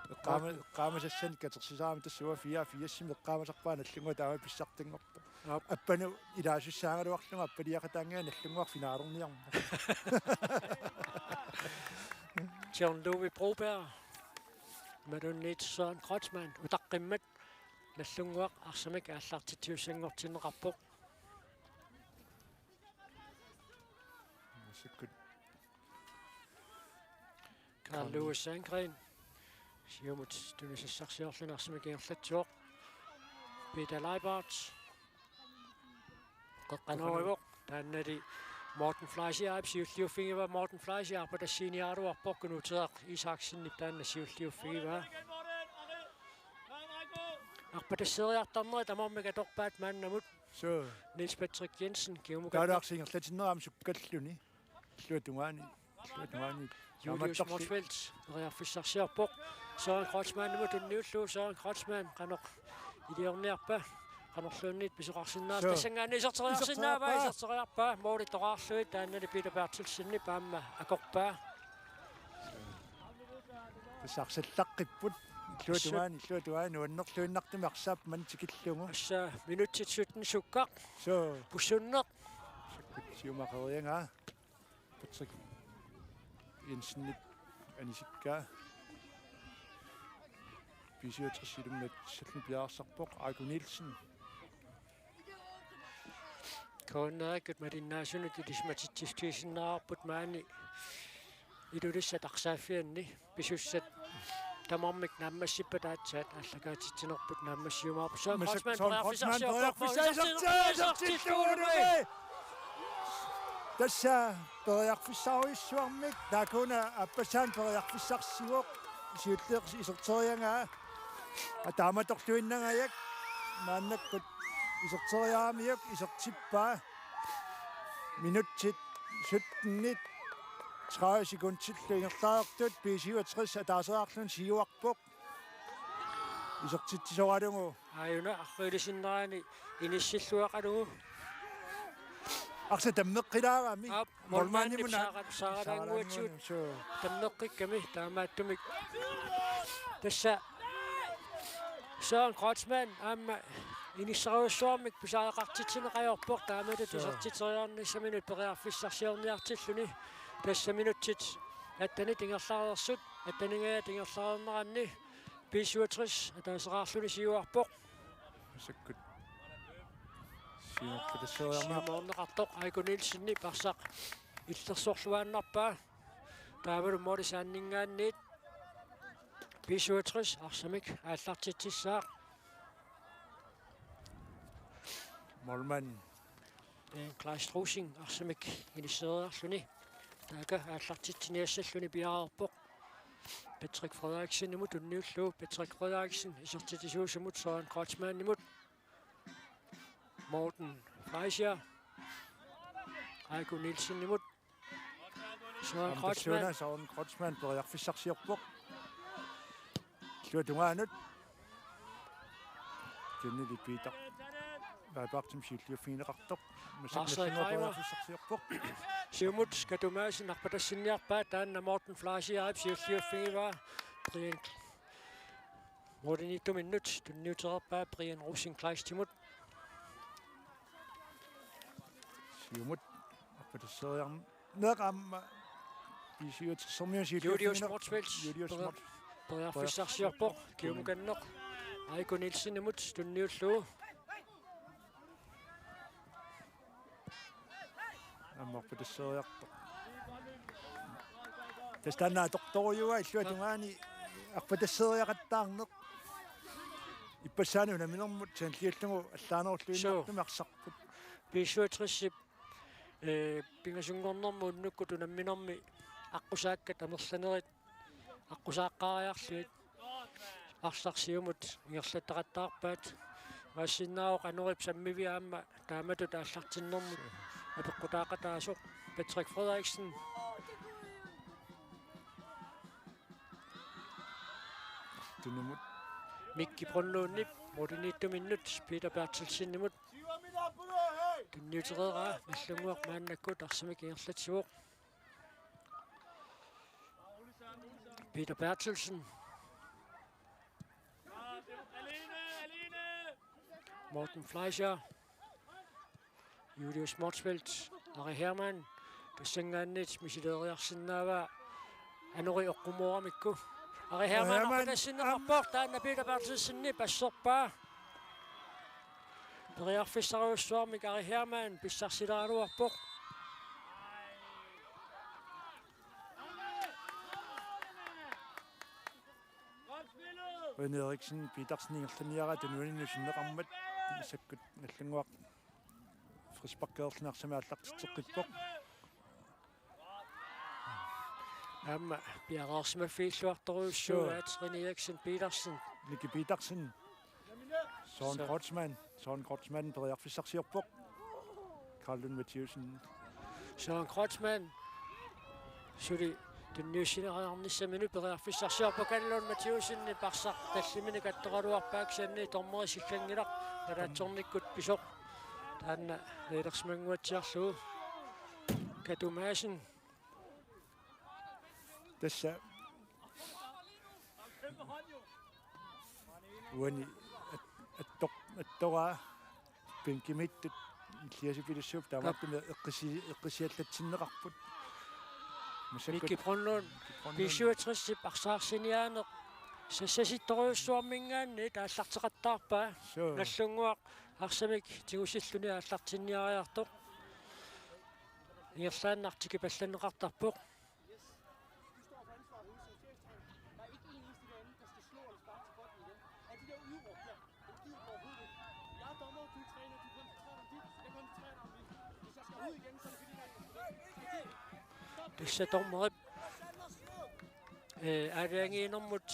Eqqaama-, eqqaamasassanik katersisaramik tassa uanga fire firsimi eqqaamasarpara Nallunnguaq taama pissartanngorpoq. Aap. Appanut ilaasussaagaluarlugu appaliaqataannginnami Nallunnguaq finaalerniarmat. John Louis Broberg. Imaluunniit Søren Kreutzmann utaqqimmat Nallunnguaq arsamik aallartitsisussanngortinneqarpoq. Massakkut Carl Louis Sandgren. Siumut tunisassarsiorluni arsamik ingerlatsivoq. Peter Leibart. Qeqqanoorivoq. Taannali Morten Fleischer siulliuffigivaa. Morten Fleischer arpatassiiniaraluarpoq Knud Tørak Isaksenip taanna siulliuffigivaa. Arpatasseeriartarnerit tamarmik atorpaat maannamut. Suu. Niels Patrick Jensen, kiumukanneq. Taalaarsi ingerlatinneq aamma sukkalluni. Illuatungaani. Illuatungaani. Julius Naammattorli. Motzfeldt, periarfissarsiorpoq. Søren Kreutzmannimut tunniullugu, Søren Kreutzmann, qanoq iliorniarpa, qanorluunniit pisoqarsinnaava, suu, tassanngaanniit iserteriarsinnaavaa, iserteriarpaa. Iserteriarpaa, målit toqqaarlugit, taannali Peter Berthelsenip aamma akorpaa. Tassa arsallaqqippoq. Illuatungaani, illuatungaani, nuannerluinnartumik arsaq manna tikillugu. Tassa minutsit sytten sukkaq. Suu. Pussunneq. Siumaqeriagaa. Patrick Jensenip anisikkaa. B syvogtres ilumut sallini piareersarpoq, Aiko Nielsen. K N R-ikkut malinnaasunut ilisimatitsissutigisinnaarput maani Ilulissat arsaaffianni pisussat tamarmik naammassippata aatsaat aallakaatitsinerput naammassiumaarpoq. Søren Kreutzmann periarfissarsiorpoq. Tassa periarfissarujussuarmik taakkuuna aappassaani periarfissarsivoq, siulleq iserteriagaa. Taamatorluinnangajak maannakkut iserteriaramiuk isertippaa. Minutsit syttenit tredive sekundillu ingerlareersut B syvogtres ataasiarluni siuarpoq. Isertitsisoralugu. Aajuna arriilisinnerani inissilluaqalugu. Arsaq tammeqqilaarami. Aap, målmandimut målmandimut saara-, saarannguatsigut. Saarannguatsigut, suu. Tammeqqikkami taamaattumik. Tassa Søren Kreutzmann aamma inissarujussuarmik pisariaqartitsineq ajorpoq taamatut. Suu. Isertitseriarnissaminut periarfissarsiorniartilluni. Tassa minutsit attenit ingerlareersut, atteningajat ingerlareerneranni B syvogtres ataasiarluni siuarpoq. Massakkut siumoorneqartoq. Siumoorneqartoq Aiko Nielsenip arsaq illersorluaannarpaa. Taavalu målip saanninngaanniit B syvogtres arsamik aallartitsissaaq. Målmand. Ee, Kleist Rosing arsamik inissereerluni. Taakku aallartitsiniassalluni piareerpoq. Patrick Frederiksenimut tunniullugu. Patrick Frederiksen isertitsisuusamut Søren Kreutzmannimut. Morten Fleischer. Aiko Nielsenimut. Søren Kreutzmann. Søren Kreutzmann periarfissarsiorpoq. Illuatungaa. Tunniuli Peter Leibartsen siulliuffigineqartoq. Massakkut Lars Reimer. Periarfissarsiorpoq. Siumut Katu Madsen arpatassinniarpaa, taanna Morten Fleischerip siulliuffigivaa. Brian Morten Ittuminnut tunniutereerpaa Brian Rosenkleistimut. Siumut arpatasseriarneq aamma B syvogtres-ermiut siulliuffigineq. Julius Motzfeldt. Julius Motzfeldt. Periarfissarsiorpoq. Kiumukanneq Aiko Nielsenimut tunniullugu. Aamma arpatasseriarpoq. Tassa taanna atortorujuaa illuatungaani arpatasseriaqattaarneq. Ippassaani unamminermut sanilliullugu allaanerulluinnartumik arsarput. B syvogtres-ip, ee, pingasunngornermi unnukkut unamminermi aqqusaakkat amerlanerit aqqusaaqqaariarlugit arsaq siumut ingerlattaqattaarpaat. Imaassinnaavoq Anorip sammivia aamma taamatut aallartinnermut apeqqutaaqataasoq. Patrick Frederiksen. Tunumut. Mikki Brønlundip, Morten Ittuminnut, Peter Berthelsenimut. Tunniutereeraa, Nagdlunguaq maannakkut arsamik ingerlatsivoq. Peter Berthelsen. Morten Fleischer. Julius Motzfeldt. Ari Hermann. Tassanngaanniit misileeriarsinnaavaa Anori oqqumooramikku. Ari Hermann. Ari Hermann arpatassinneqarpoq, taanna Peter Berthelsenip asserpaa. Periarfissarujussuarmik Ari Hermann pissarsilaaraluarpoq. Rene Eriksen Petersen ingerlanniaraa tunuaninnut sinneqarmat, massakkut Nagdlunguaq frisparkeerluni arsamik aallartitseqqippoq. Aamma piareersimaffigilluartorujussuugaat. Suu. Rene Eriksen Petersen. Miki Petersen. Søren Kreutzmann. Søren Kreutzmann periarfissarsiorpoq. Karl Lund Mathiussen. Søren Kreutzmann. Suli tunniussineqarnissaminut periarfissarsiorpoq, Karl Lund Mathiussenip arsaq tallimanik attoraluarpaa, kisianni dommeri sillanngilaq, nalaatsornikkut pisoq. Taanna nalilersimannguatsiarlugu. Katu Madsen. Tassa uani at-, attoq-, attoraa bænkimiittut illiasipilussuup taamaattumik eqqisi-, eqqisiallatsinneqarput. Massakkut Mikki Brønlund. Mikki Brønlund. B syvogtres-ip arsaarsiniaaneq sassasittorujussuarminngaanniit aallarteqattaarpaa. Suu. Nagdlunguaq arsamik tigusilluni aallartinniariartoq. Ingerlaannaq tikipallanneqartarpoq. Der er ikke en eneste derinde, der skal slå eller sparke til bolden igen. Alle de der udråb der, dem gider du overhovedet ikke. Jeg er dommer, du er træner, du koncentrerer dig om dit, jeg koncentrerer mig om mit. Hvis jeg skal ud igen, så er det fordi, jeg ikke kan forvente. Tassa dommerip, ee, aalajangiinermut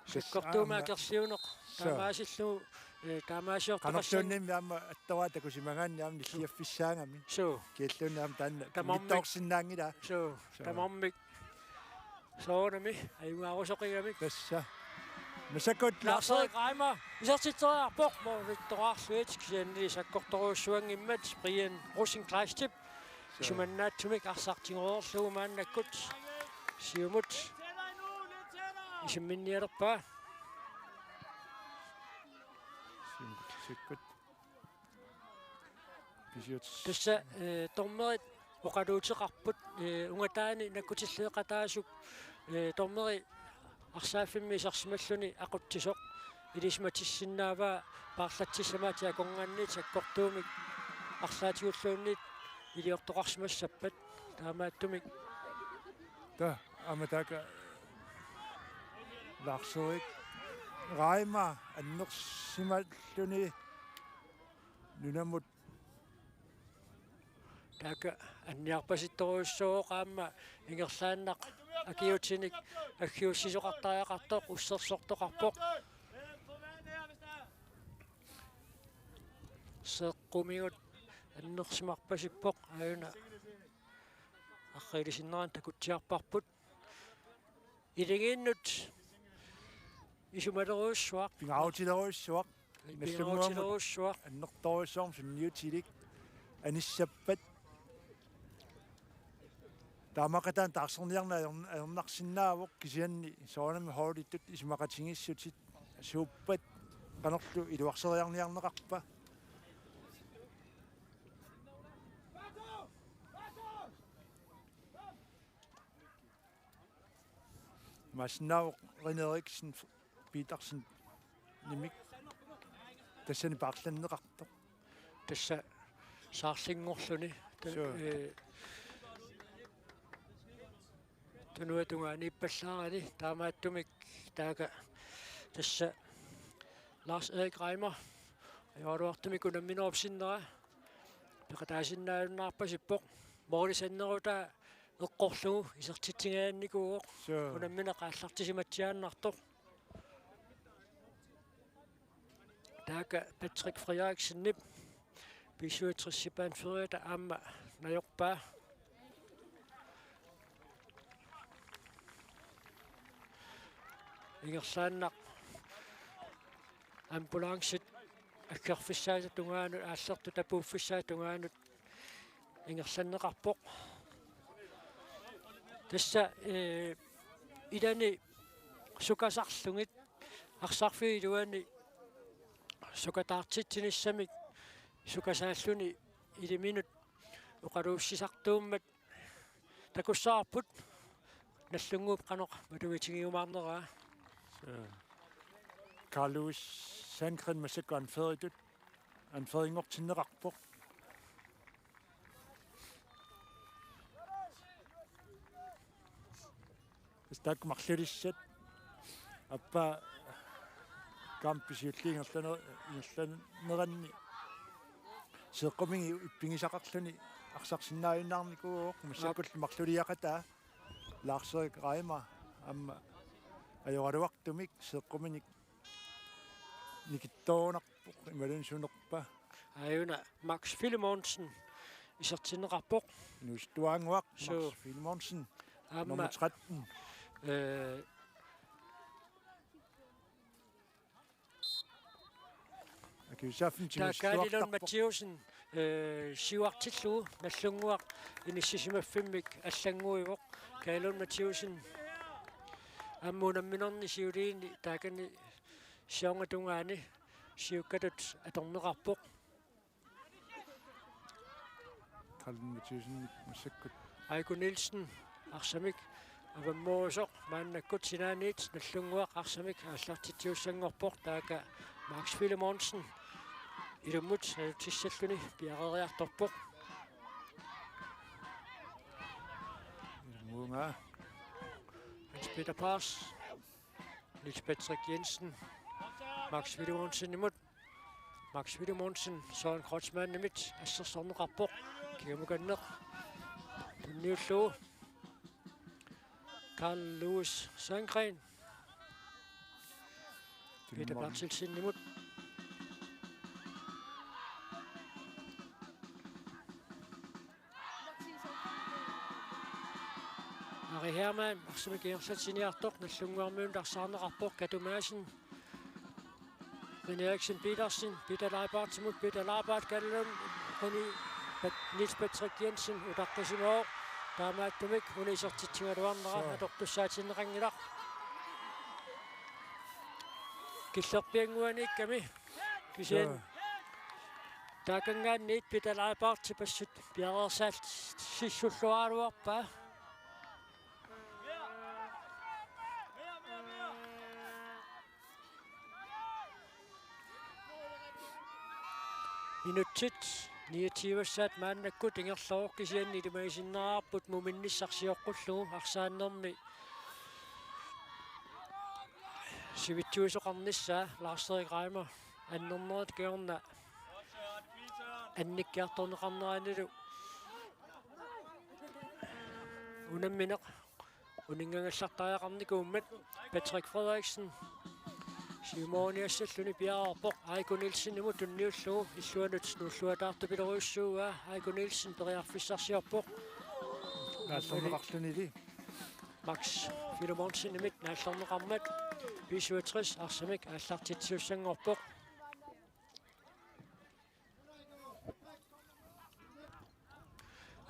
Sakkortuumik aamma akerliuneq. Suu. Taamaasillugu, eh, taamaasiortoqassan-. Qanorluunniimmi aamma attoraa takusimagaanni aamma nilliaffissaagami. Suu. Kialluunniit aamma taanna tamarmik kinngittoorsinnaanngilaa. Suu. Suu. Tamarmik soorunami ajugaarusoqigamik. Tassa. Massakkut Lars-Erik Reimer isertitseriarpoq, målmandip toqqarluit kisianni sakkortorujussuanngimmat Brian Rosenkleistip. Suu. Isumannaatsumik arsaq tigoreerlugu maannakkut siumut isimminnialerpaa. Siumut sikkut. Pisiut. Tassa, eh, dommerit oqaluuteqarput, eh, ungataani nakkutilliiqataasut, eh, dommeri arsaaffimmi isersimalluni aqutsisoq ilisimatissinnaavaa paarlatsissamaatip akornanni sakkortuumik arlaatigulluunniit iliortoqarsimassappat taamaattumik. Taa, aamma taakku Lars-Erik Reimer annersimalluni nunamut. Taakku anniarpasittorujussuuvoq aamma ingerlaannaq akiuutinik aggiussisoqartariaqartoq ussersortoqarpoq. Seqqumigut annersimarpasippoq aajuna arriilisinnerani takutsiarparput. Iligiinnut isumalerujussuaq. Pingaarutilerujussuaq. Pingaarutilerujussuaq. Nallunnguamut annertoorujussuarmik sunniutilik anissappat. Taamaaqqat taanna taarserniarneq ajorn-, ajornarsinnaavoq kisianni soorunami holditut isumaqatigiissutit suuppat qanorlu iluarseriarniarneqarpa. Imaassinnaavoq René Eriksen Petersenimik tassani paarlanneqartoq. Tassa saarlinngorluni. Ta-, suu, eh, tunuata tungaaniippallaarani taamaattumik taakku tassa Lars-Erik Reimer ajoraluartumik unamminerup sinnera peqataasinnaajunnaarpasippoq. Målip sannerutaa eqqorlugu isertitsingajaannikuuvoq. Suu. Unammineq aallartisimatsiaannartoq. Taakku Patrick Frederiksenip B syvogtres-ip anføreriata aamma najorpaa. Ingerlaannaq ambulancit aggerfissaata tungaanut, aallertut tapuuffissaata tungaanut ingerlanneqarpoq. Tassa, eh, ilani sukasarlugit arsarfiup iluani sukataartitsinissamik sukasaalluni iliminut oqaluussisartuummat takussavarput Nagdlunguup qanoq malugitigiumaarneraa. Carl Louis Sandgreen massakkut anføreritut, anførerinngortinneqarpoq. Tassa taakku marlulissat. Aappaa kampip siulliup ingerlaner-, ingerlaneranni seeqquminik ippigisaqarluni arsarsinnaajunnaarnikuuvoq, massakkullu marluliaqataa Lars-Erik Reimer aamma ajoraluartumik seeqquminik nikittoorunarpoq imaluunniit sunerpa. Aajuna Max Filemonsen isertinneqarpoq. Inuusuttuaannguaq. Suu. Max Filemonsen. Aamma nummer tretten. Eh, Akiuussaaffimmik taa Kaali Lund tigusiartarpoq. Mathiussen, eh, siuartillugu Nagdlunguaq inissisimaffimmi allannguivoq. Kaali Lund Mathiussen aamma unamminerni siuliini taakani siorna tungaani siukkatut atorneqarpoq. Kaali Lund Mathiussen massakkut. Aiko Nielsen arsamik avammorusoq maannakkut sinaaniit Nagdlunguaq arsamik aallartitsiussanngorpoq taakku Max Filemonsen ilummut nalutissalluni piareeriartorpoq. Ilummuunga. Hans Peter Paas, Niels Patrick Jensen, Max Filemonsenimut. Max Filemonsen, Søren Kreutzmannimit assersorneqarpoq. Kingamukanneq tunniullugu. Carl Louis Sandgreen. Peter Berthelsenimut. Ari Hermann, arsamik ingerlatsiniartoq, Nagdlunguarmiunut arsaarneqarpoq, Katu Madsen. René Eriksen Petersen, Peter Leibartsimut, Peter Leibart, Kallum, René, Pat-, Niels Patrick Jensen, utaqqisimavoq, taamaattumik una isertitsigaluarnera, suu, atortussaatinneqanngilaq. Killerpiannguaniikkami, kisianni, suu, taakanngaanniit Peter Leibartip assut piareersaalluarluaraluarpaa. Minutsit niogtyve-ssaat maannakkut ingerlavoq, kisianni ilimagisinnaarput muminnissaq sioqqullugu arsaannermi sivitsuisoqarnissaa. Lars-Erik Reimer annernerata kingorna annikkiartorneqarneranilu unammineq uninngagallartariaqarnikuummat. Patrick Frederiksen siumoriniassalluni piareerpoq Aiko Nielsenimut tunniullugu, illuanut nuulluataartupilorujussuuaa. Aiko Nielsen periarfissarsiorpoq. Naallerneqarlunili Max Filemonsenimit naallerneqarmat, B syvogtres arsamik aallartitsisussanngorpoq.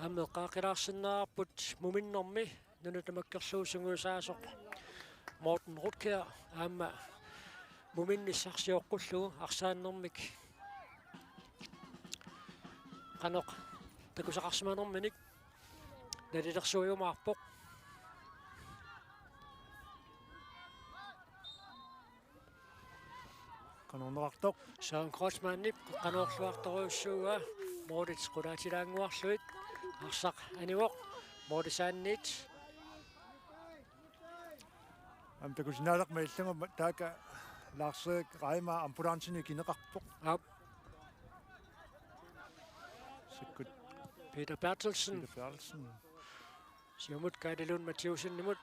Aamma eqqaaqqilaarusinnaavarput muminnermi nuna tamakkerlugu sungiusaasoq Morten Rutger aamma muminnissaq sioqqullugu arsaannermik qanoq takusaqarsimanerminik nalilersuiumaarpoq. Qanorneqartoq. Søren Kreutzmannip qanoorluartorujussuuaa, målit qulaatilaannguarlugit. Arsaq anivoq, målip saanniit. Aamma takusinnaalermat illugu taakku Lars-Erik Reimer ambulanceni ikineqarpoq. Aap. Sikkut. Peter Berthelsen. Peter Berthelsen. Siumut Kaali Lund Mathiussenimut,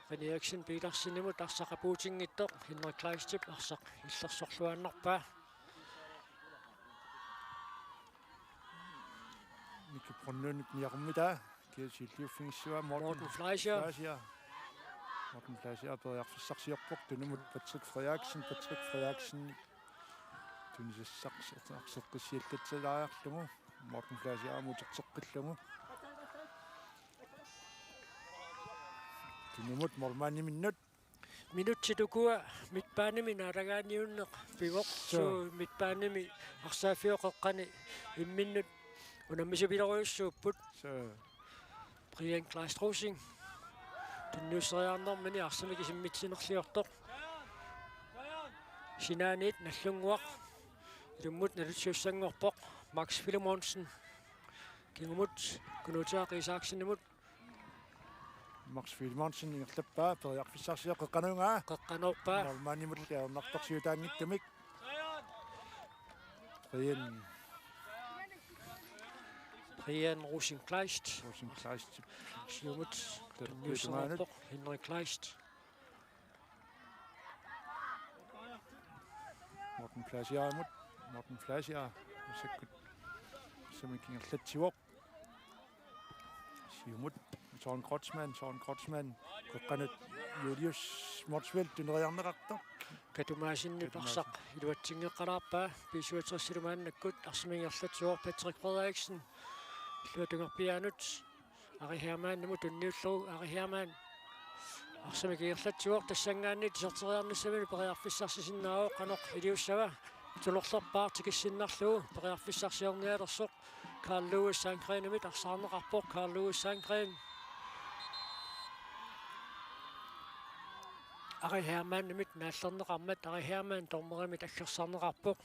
René Eriksen Petersenimut, arsaq apuutinngitsoq, Henrik Kleistip arsaq illersorluaannarpaa. Miki Brønlundip niaqummitaa, kiasilliuffigissavaa Morten, Morten Fleischer. Fleischer. Morten Fleischer periarfissarsiorpoq tunumut Patrick Frederiksen, Patrick Frederiksen tunisassaq arseqqissiallatsialaarlugu, Morten Fleischer aamma uterteqqillugu. Tunumut målmandiminnut. Minutsit ukua midtbanemi naalagaaniunneq pivoq. Suu. Suu, midtbanemi arsaaffiup qeqqani imminnut unammisupilerujussuupput. Suu. Brian Kleist Rosing tunniusseriarnermini arsamik isimmitsinerliortoq. Sinaaniit Nagdlunguaq ilummut nalitsisussanngorpoq. Max Filemonsen kingumut Knud Tørk Isaksenimut. Max Filemonsen ingerlappaa, periarfissarsiorpoq, qeqqanoorpaa. Qeqqanoorpaa. Målmandimut ajornartorsiutaanngitsumik. Brian. Brian Rosing Kleist. Rosing Kleist. Siumut. Tunniussanngorpoq Henrik Kleist. Morten Fleischer imut. Morten Fleischer. Sikkut. Siumut ingerlatsivoq. Siumut. Søren Kreutzmann, Søren Kreutzmann. Qeqqanut Julius Motzfeldt tuneriarneqartoq. Katu Madsenip arsaq iluatsinngeqqalaarpaa, B syvogtres-ilu maannakkut arsamik ingerlatsivoq Patrick Frederiksen. Illuatungerpiaanut Ari Hermannimut tunniullugu, Ari Hermann arsamik ingerlatsivoq, tassanngaanniit iserteriarnissamilu periarfissarsisinnaavoq, qanoq iliussava, tunorlerpaaq tikissinnarlugu periarfissarsiornialersoq. Carl Louis Sandgrenimit arsaarneqarpoq, Carl Louis Sandgren. Ari Hermannimit naallerneqarmat, Ari Hermann dommerimit aggersarneqarpoq.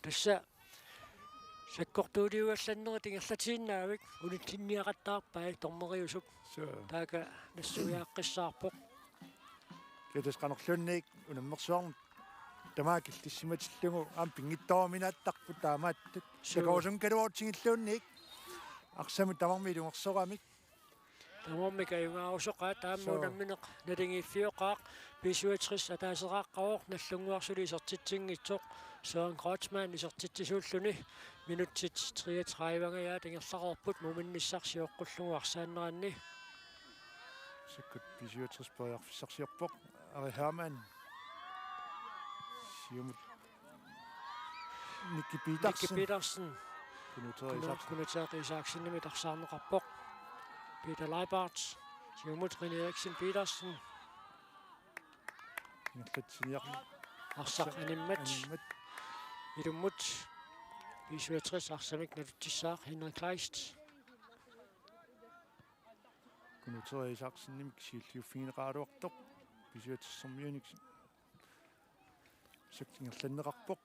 Tassa sakkortuuliugallannerit ingerlatiinnaavik, unitsinniaqattaarpai dommeriusup. Suu. Taakku nassuiaaqqissaarpoq. Kiatas qanorluunniit unammersuarmut tamaat killissimatillugu aamma pinngitsooruminaattarput taamaattut. Suu. Takorusunngikkaluarutsigilluunniit arsamik tamarmik ilungersoramik. Tamarmik ajugaarusoqaat aamma. Suu. Unammineq naligiiffioqaaq, B syvogtres ataaseqaqqavoq, Nagdlunguarsuaq isertitsinngitsoq, Søren Kreutzmann isertitsisuulluni, minutsit treogtredive-nngajat ingerlareerput, muminnissaq sioqqullugu arsaanneranni. Sikkut B syvogtres periarfissarsiorpoq, Ari Hermann. Siumut Nicky Petersen. Nicky Petersen. Kunuteq Isaksen. Kunuteq Isaksenimit arsaarneqarpoq. Peter Leibart. Siumut René Eriksen Petersen. Ingerlatsiniar-. Arsaq animmat. Animmat. Ilummut. B syvogtres arsamik nalutsissaaq Henrik Kleist. Kunuteq Isaksenimit siulliuffigineqaraluartoq. B syvogtres-ermiunik siulleq ingerlanneqarpoq.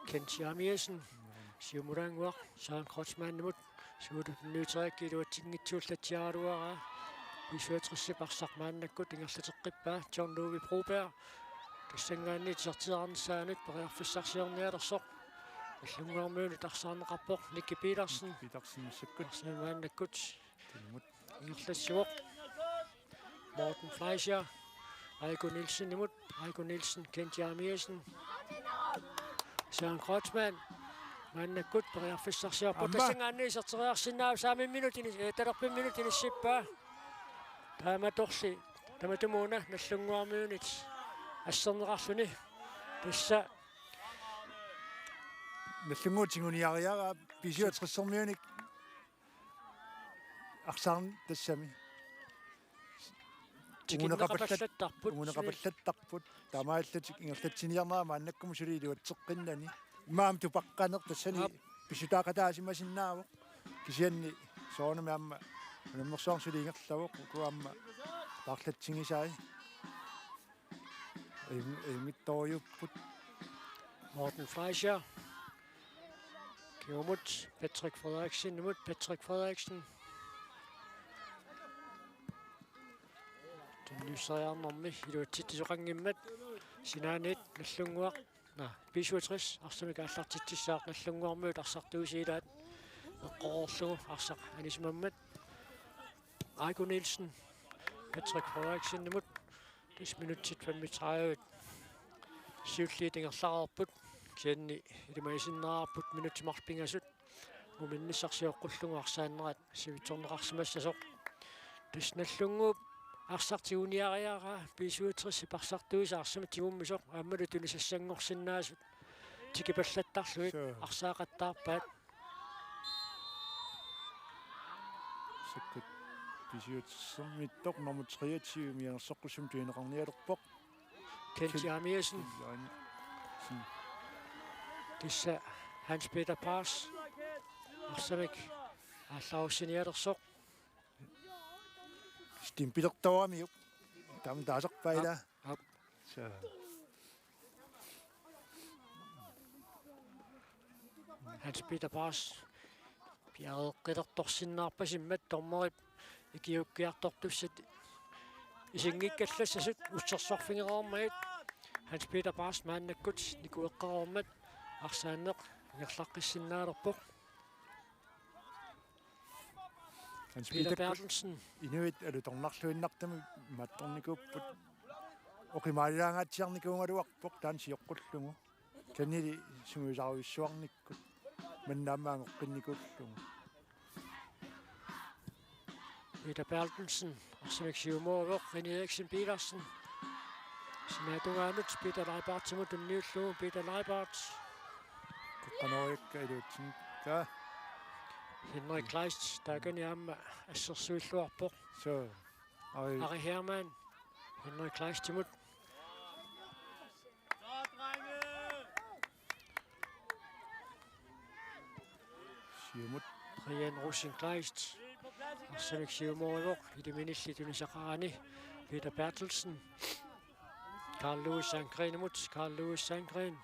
Kent Jeremiassen, siumulaannguaq, Søren Kreutzmannimut, suulut nuuteriakki iluatsinngitsuullatsiaraluaraa, B syvogtres-ip arsaq maannakkut ingerlateqqippaa, John Ludvig Broberg, tassanngaanniit isertitseriarnissaanut periarfissarsiornialersoq, Nagdlunguarmiunit arsaarneqarpoq, Nicky Petersen, Petersen massakkut. Arsamik maannakkut. Tunumut. Ingerlassivoq. Morten Fleischer. Aiko Nielsenimut. Aiko Nielsen, Kent Jeremiassen. Søren Kreutzmann. Maannakkut periarfissarsiorpoq. Aamma. Tassanngaanniit iserteriarsinnaavoq, saamimmik inis-, eh, talerpimminut inissippaa. Taamatorli. Tamatumuuna Nagdlunguarmiunit asserneqarluni. Tassa. Nagdlunguup tiguniariaraa B syvogtres-ermiunik. Arsaarneq tassami. Tikinneqapallattarput. Unguneqapallat-, unguneqapallattarput. Taamaallatik ingerlatsiniarnerat maannakkumut suli iluatseqqinnani. Imaammat tupaqqaneq tassani. Aap. Pissutaaqataasimasinnaavoq. Kisianni soorunami aamma unammersuarnik suli ingerlavoq. Uku aamma paarlatsigisai. Im-, imittorujuupput. Morten Fleischer. Kingumut Patrick Frederiksenimut, Patrick Frederiksen. Tunniusseriarnermi iluatsitsisoqanngimmat. Sinaaniit Nagdlunguaq. Naa, B syvogtres arsamik aallartitsissaaq, Nagdlunguarmiut arsartuusiilaat. Eqqorlugu arsaq anisimammat. Aiko Nielsen. Patrick Frederiksenimut. Tassa minutsit femogtredive. Siulliit ingerlareerput. Kisianni ilimagisinnaavarput minutsit marluk pingasut. Muminnissaq sioqqullugu arsaannerat sivitsorneqarsimassasoq. Tassa Nagdlunguup arsaq tiguniariaraa B syvogtres-ip arsartuisa arsamik tigummisoq aammalu tunisassanngorsinnaasut. Tikipallattarlugit. Suu. Arsaaqattaarpaat. Sikkut B syvogtres-ermiittoq nummer treogtyve mianersoqqussummik tunineqarnialerpoq. Kent Jeremiassen. Kent Jeremiassen. Tassa Hans Peter Paas. Arsamik aallarussinialersoq. Stimpilertoramiuk. Taama taasarpaa ilaa. Aap. Suu. Hans Peter Paas. Piareeqqilertorsinnaarpasimmat dommerip ikiuukkiartortussat isinngikkallassasut ussersorfigereermagit. Hans Peter Paas maannakkut nikueqqareermat arsaanneq ingerlaqqissinnaalerpoq. Hans Peter Peter Berthelsen. Inuit alutornarluinnartumik mattornikuupput. Oqimaalilaangaatsiarnikuugaluarpoq taanna sioqqullugu. Kanili sungiusarujussuarnikkut. Manna aamma angoqqinnikuullugu. Peter Berthelsen, arsamik siumooruvoq, René Eriksen Petersen. Sinaatungaanut Peter Leibartimut tunniullugu, Peter Leibart. Kuqqanoriakka iluatsinngikkaa. Henrik Kleist, taakani aamma assersuilluarpoq. Suu. Ari. Ari Hermann, Henrik Kleistimut. Siumut. Brian Rosenkleist. Arsamik siumooruvoq, iliminilli tunisaqarani. Peter Berthelsen. Carl Louis Sandgrenimut, Carl Louis Sandgren.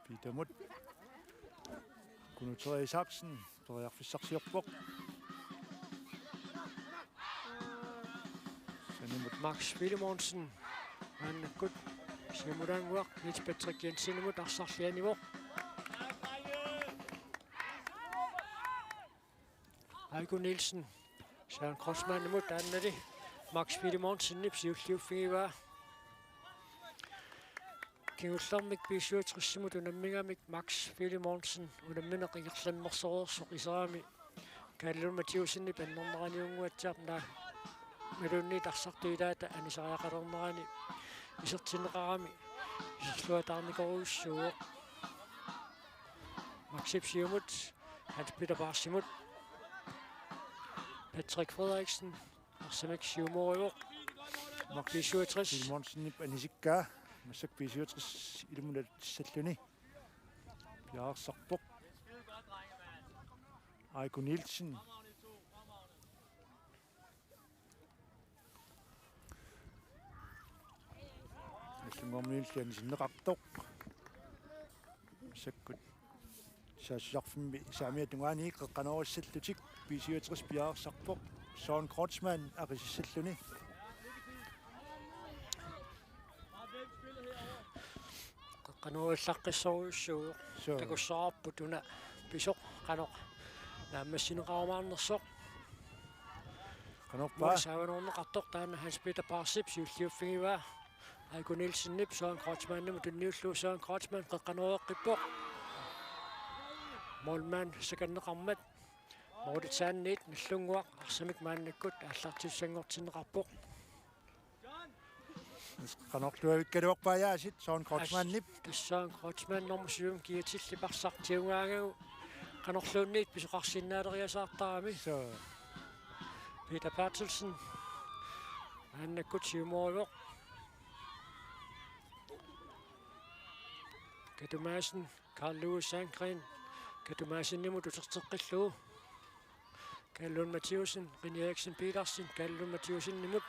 Petermut. Kunuteq Isaksen, periarfissarsiorpoq. Sanimut. Max Filemonsen. Maannakkut siumulaannguaq Niels Patrick Jensenimut arsarlianivoq. Aiko Nielsen Søren Kreutzmannimut, taannali Max Filemonsenip siulliuffigivaa. Kingullermik B syvogtresimut unammigamik Max Filemonsen unammineq ingerlammersoreersoq iserami Kalle Lund Mathiussenip annerneraniunnguatsiarpoq, naammaluunniit arsartut ilaata anisariaqalernerani isertinneqarami iserluataarnikorujussuuvoq. Maxip siumut Hans Peter Parsimut. Patrick Frederiksen arsamik siumooruvoq. Max B syvogtres. Simonsenip anisikkaa. Massakkut B syvogtres ilumut alutissalluni. Piareersarpoq Aiko Nielsen. Nallunnguarmiunillu anisinneqartoq. Massakkut saassussarfimmi saamiata tungaanut qeqqanoorissallutik B syvogtres piareersarpoq. Søren Kreutzmann aqisissalluni. Qeqqanoorullaqqissorujussuuvoq. Suu. Takussavarput una pisoq qanoq naammassineqarumaarnersoq. Qanorpaa? Målip saavanerneqartoq taanna Hans Peter Parsip siulliuffigivaa. Aiko Nielsenip Søren Kreutzmannimut tunniullugu, Søren Kreutzmann qeqqanooreqqippoq. Målmand sakanneqarmat. Målitsaanniit Nallunnguaq arsamik maannakkut aallartissanngortinneqarpoq. Qanorluavikkaluarpaa aasiit Søren Kreutzmannip. As-, Søren Kreutzmann nummer syv kiatilliparsaq tiugaangagu qanorluunniit pisoqarsinnaaleriasaartarami. Suu. Peter Berthelsen maannakkut siumooruvoq. Katu Madsen, Carl Louis Sandgren, Katu Madsenimut uterteqqillugu. Kalle Lund Mathiussen, René Eriksen Petersen, Kalle Lund Mathiussenimut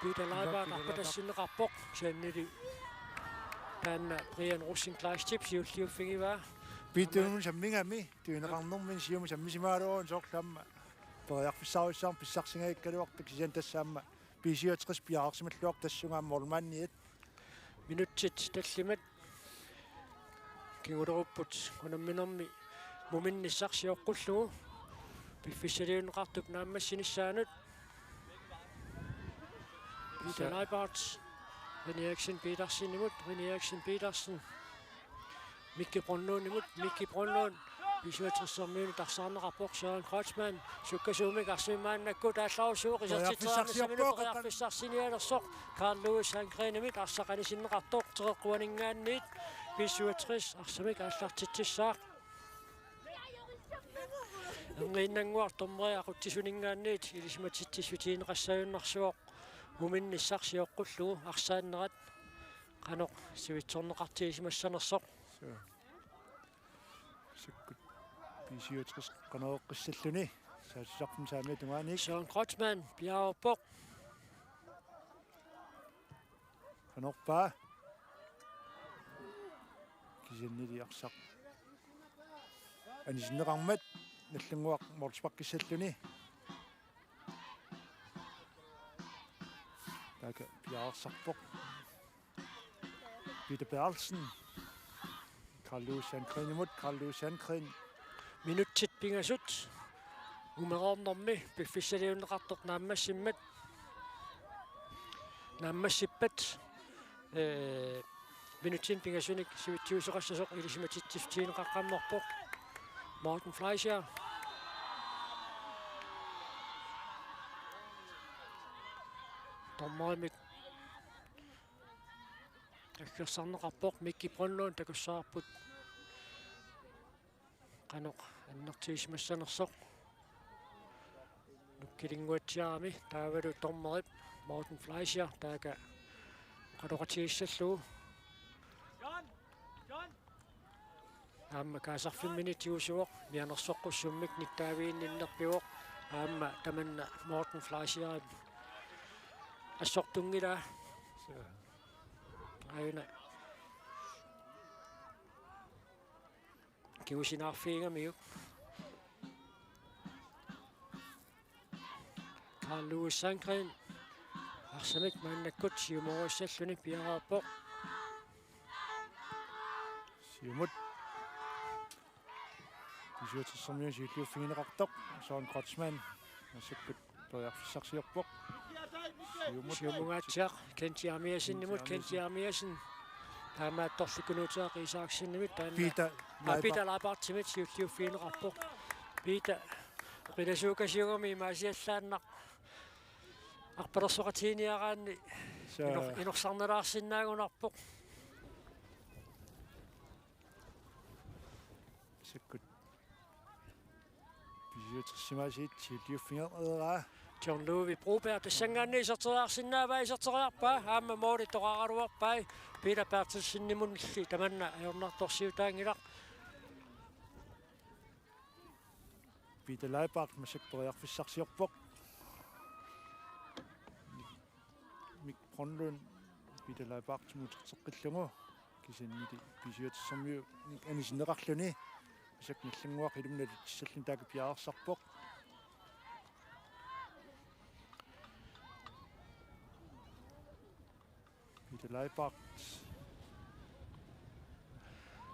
Peter Leibart, Peter Leibart arpatassinneqarpoq, kisiannili taanna Brian Rosing Kleistip siulliuffigivaa. Peter Aamma Lund sammingami, tunineqarnermini siumut sammisimagaluaruni soorlu aamma periarfissarujussuarmik pissarsigaakkaluartoq, kisianni tassa aamma B syvogtres piareersimalluarpoq tassunga aamma målmandiat. Minutsit tallimat kingulerupput unamminermi muminnissaq sioqqullugu. Piffissaliunneqartup naammassinissaanut. Peter Sa- Leibart, René Eriksen Petersenimut, René Eriksen Petersen Mikki Brønlundimut, Mikki Brønlund B syvogtresimiunut arsaarneqarpoq. Søren Kreutzmann sukkasuumik arsamik maannakkut aallarussuuvoq, isertitseriarnissaminut periarfissarsiorpoq, periarfissarsinialersoq Carl Louis Sandgrenimit arsaq anisinneqartoq teqeqquaninngaanniit B syvogtres arsamik aallartitsissaaq. Erniinnannguaq dommeri aqutsisuninngaanniit ilisimatitsissutigineqassagunarpoq muminnissaq sioqqullugu arsaannerat qanoq sivitsorneqartigisimassanersoq. Suu. Sukkut B syvogtres qanoq eqqissalluni. Saassussarfimmi saamiata tungaanut. Søren Kreutzmann piareerpoq. Qanorpaa? Kisiannili arsaq anisinneqarmat Nallunnguaq målsparkissalluni. Taakku piareersarpoq. Peter Berthelsen. Carl Louis Sandgrenimut, Carl Louis Sandgren. Minutsit pingasut umereernermi piffissaliunneqartoq naammassimmat. Naammassippat, ee, minutsinik pingasunik sivitsiusoqassasoq ilisimatitsissutigineqaqqammerpoq Morten Fleischer. Dommerimik aggersarneqarpoq Mikki Brønlund, takussavarput qanoq annertugisimassanersoq. Nukkilinnguatsiarami taavalu dommerip Morten Fleischer taakku oqaloqatigissallugu. Aamma kaasarfimmini tigusivoq, mianersoqqussummik nittaaviginninnerpivoq. Aamma tamanna Morten Fleischerip assortunngilaa. Aajuna kingusinaarfigigamiuk. Carl Louis Sandgren. Arsamik maannakkut siumorissalluni piareerpoq. Siumut. B-syvogtressermiunit siulliuffigineqartoq Søren Kreutzmann massakkut periarfissarsiorpoq. Siumut. Siumungaatsiaq Kent Jeremiassenimut, Kent Jeremiassen. Taamaattorli Kunuutaaq Isaksenimit taanna. Peter Aa, Peter Leibartsimit siulliuffigineqarpoq. Peter qilasuukasiugami imaasiallaannaq arpalersoqatigiinniaraanni. Suu. Inor-, inorsarnalaarsinnaagunarpoq. Massakkut B-syvogtressimaasit siulliuffigereeraa. John Ludvig Broberg tassanngaanniit iserteriarsinnaavaa, iserteriarpaa, aamma måli toqaraluarpai. Peter Berthelsenimulli tamanna ajornartorsiutaanngilaq. Peter Leibart massakkut periarfissarsiorpoq. Mik Brønlund Peter Leibartimut uterteqqillugu. Kisiannili B-syvogtressermiunik anisinneqarluni. Massakkut Nagdlunguaq ilumut nalutissalluni taakku piareersarpoq. Peter Leibart.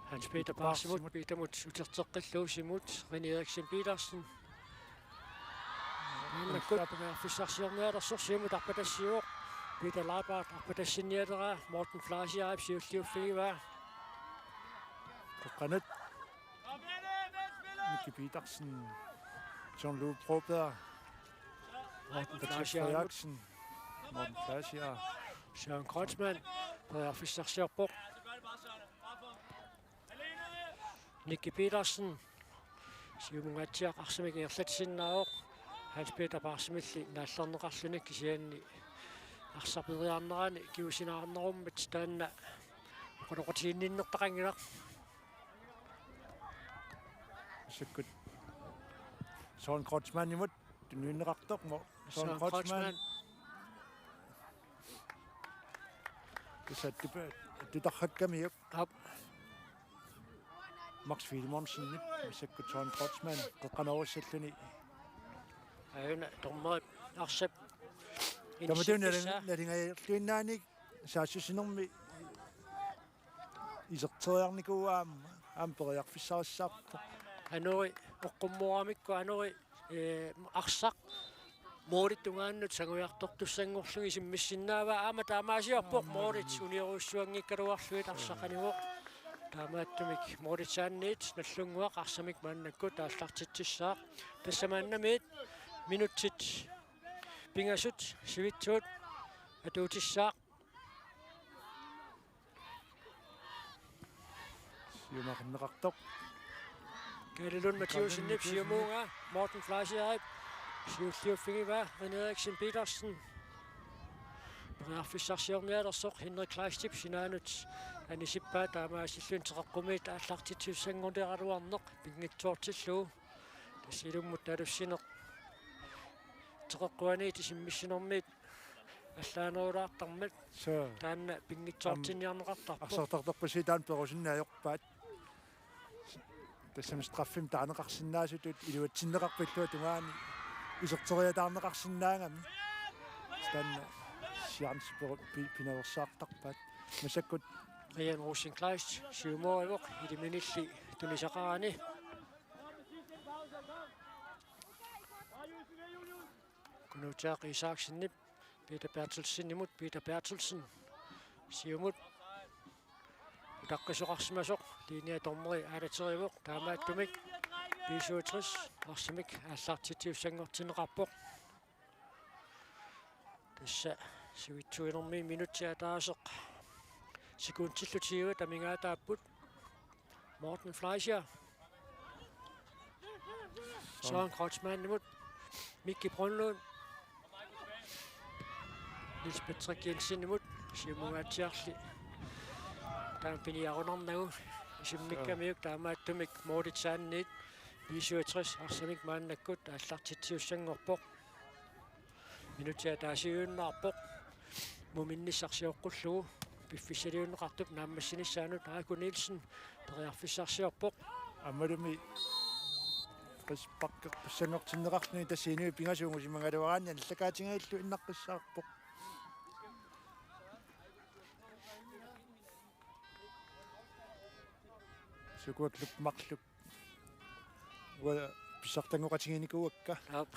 Hans Peter Peter Parsimut, Parsimut. Petermut uterteqqillugu Siumut, René Eriksen Petersen. Maannakkut periarfissarsiornialersoq Siumut arpatassiivoq. Peter Leibart arpatassinnialeraa, Morten Fleischerip siulliuffigivaa. Qeqqanut. Miki Petersen, John Ludvig Broberg, Morten Patrick Fleischer. Frederiksen, Morten Fleischer. Søren Kreutzmann periarfissarsiorpoq. Miki Petersen, Siumungaatsiaq arsamik ingerlatsisinnaavoq. Hans Peter Parsimilli naallerneqarluni, kisianni arsaq periarnerani kingusinneqarnerummat taanna oqaloqatiginninnertaqanngilaq. Massakkut Søren Kreutzmannimut tunniunneqartoq mo-, Søren Søren Kreutzmann. Kreutzmann. Tassa attupa-, attutarhakkamiuk. Aap. Max Filemonsenip massakkut Søren Kreutzmann qeqqanoorissalluni. Aajuna dommerip arsap. Tamatun inisittussaa. Nali-, nalingajalluinnaanik saassussinermi iserteriarnikuuvoq aamma, aamma periarfissarissaarpoq. Anori oqqummooramikku anori, ee, arsaq målip tungaanut sangujartortussanngorlugit isimmissinnaavaa, aamma taamaasiorpoq målit uniorujussuanngikkaluarlugit arsaq anivoq. Taamaattumik målit saanniit Nagdlunguaq arsamik maannakkut aallartitsissaaq. Tassa maannamiit minutsit pingasut sivitsuut atuutissaaq. Siumaqarneqartoq. Kalle Lund Mathiassenip siumuunga, Morten Fleischerip siulliuffigivaa, René Eriksen Petersen. Periarfissarsiornialersoq Henrik Kleistip sinaanut anisippaa, taamaasilluni teqeqqumiit aallartitsissanngorniaraluarneq pinngitsoortillugu. Tassa ilummut talussineq teqeqquaniit isimmissinermiit allaanerulaartarmat. Suu. Taanna pinngitsoortinniarneqartarpoq. Arsartartarpassuit taanna perusunneq ajorpaat. Tassami straffimik taaneqarsinnaasutut iluatsinneqarput illuatungaani iserteriataarneqarsinnaagami. Taanna chance peru-, pi-, pinaveersaartarpaat. Massakkut Brian Rosenkleist siumorivoq, iliminilli tunisaqarani. Kunuutaaq Isaksenip Peter Berthelsenimut, Peter Berthelsen siumut utaqqisoqarsimasoq, linjedommeri aalaterivoq, taamaattumik B-syvogtres arsamik aallartitsissanngortinneqarpoq. Tassa sivitsuinermi minutsit ataaseq sekundillu tyve amigaataapput. Morten Fleischer. Søren Kreutzmannimut. Mikki Brønlund. Niels Patrick Jensenimut. Siumungaatsiarli taanna piniarunarnagu isimmikkamiuk, taamaattumik målit saanniit B-syvogtres arsamik maannakkut aallartitsissanngorpoq. Minutsit ataasiinnarpoq. Muminnissaq sioqqullugu piffissaliunneqartup naammassinissaanut. Aaku Nielsen periarfissarsiorpoq. Aammalumi frisparkerpassanngortinneqarluni tassa inuit pingasut ungusimagaluaraanni anillakaatigillu innaqqissaarpoq. Ukua klubbit marluk. Uanga pissartanngoqatiginikuuakka. Aap.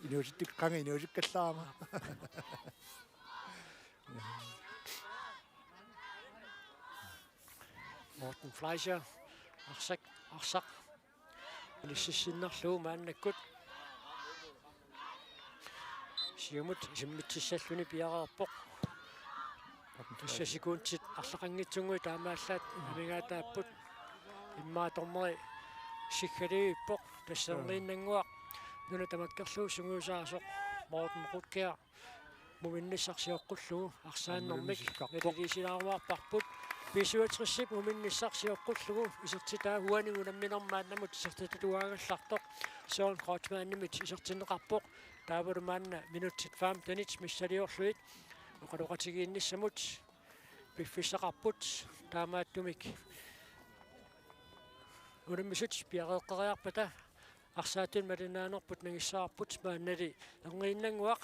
Inuusuttuk qanga inuusukkallaarama. Morten Fleischer, arsaq, arsaq. Ilississinnarlugu maannakkut. Siumut isimmitsissalluni piareerpoq. Tassa sekundit arlaqanngitsunnguit taamaallaat amigaataapput. Immaqa dommeri siggalivippoq. Tassa erniinnannguaq nuna tamakkerlugu sungiusaasoq Morten Rutger muminnissaq sioqqullugu arsaannermik naliliisilaarumaarparput. B syvogtresip muminnissaq sioqqullugu isertitaa uani unamminermi maannamut isertitatuaagallartoq Søren Kreutzmannimit isertinneqarpoq. Taavalu maanna minutsit femtenit missiliorlugit oqaloqatigiinnissamut piffissaqarput. Taamaattumik unammisut piareeqqeriarpata arsaattumik malinnaanerput nangissavarput. Maannali erniinnannguaq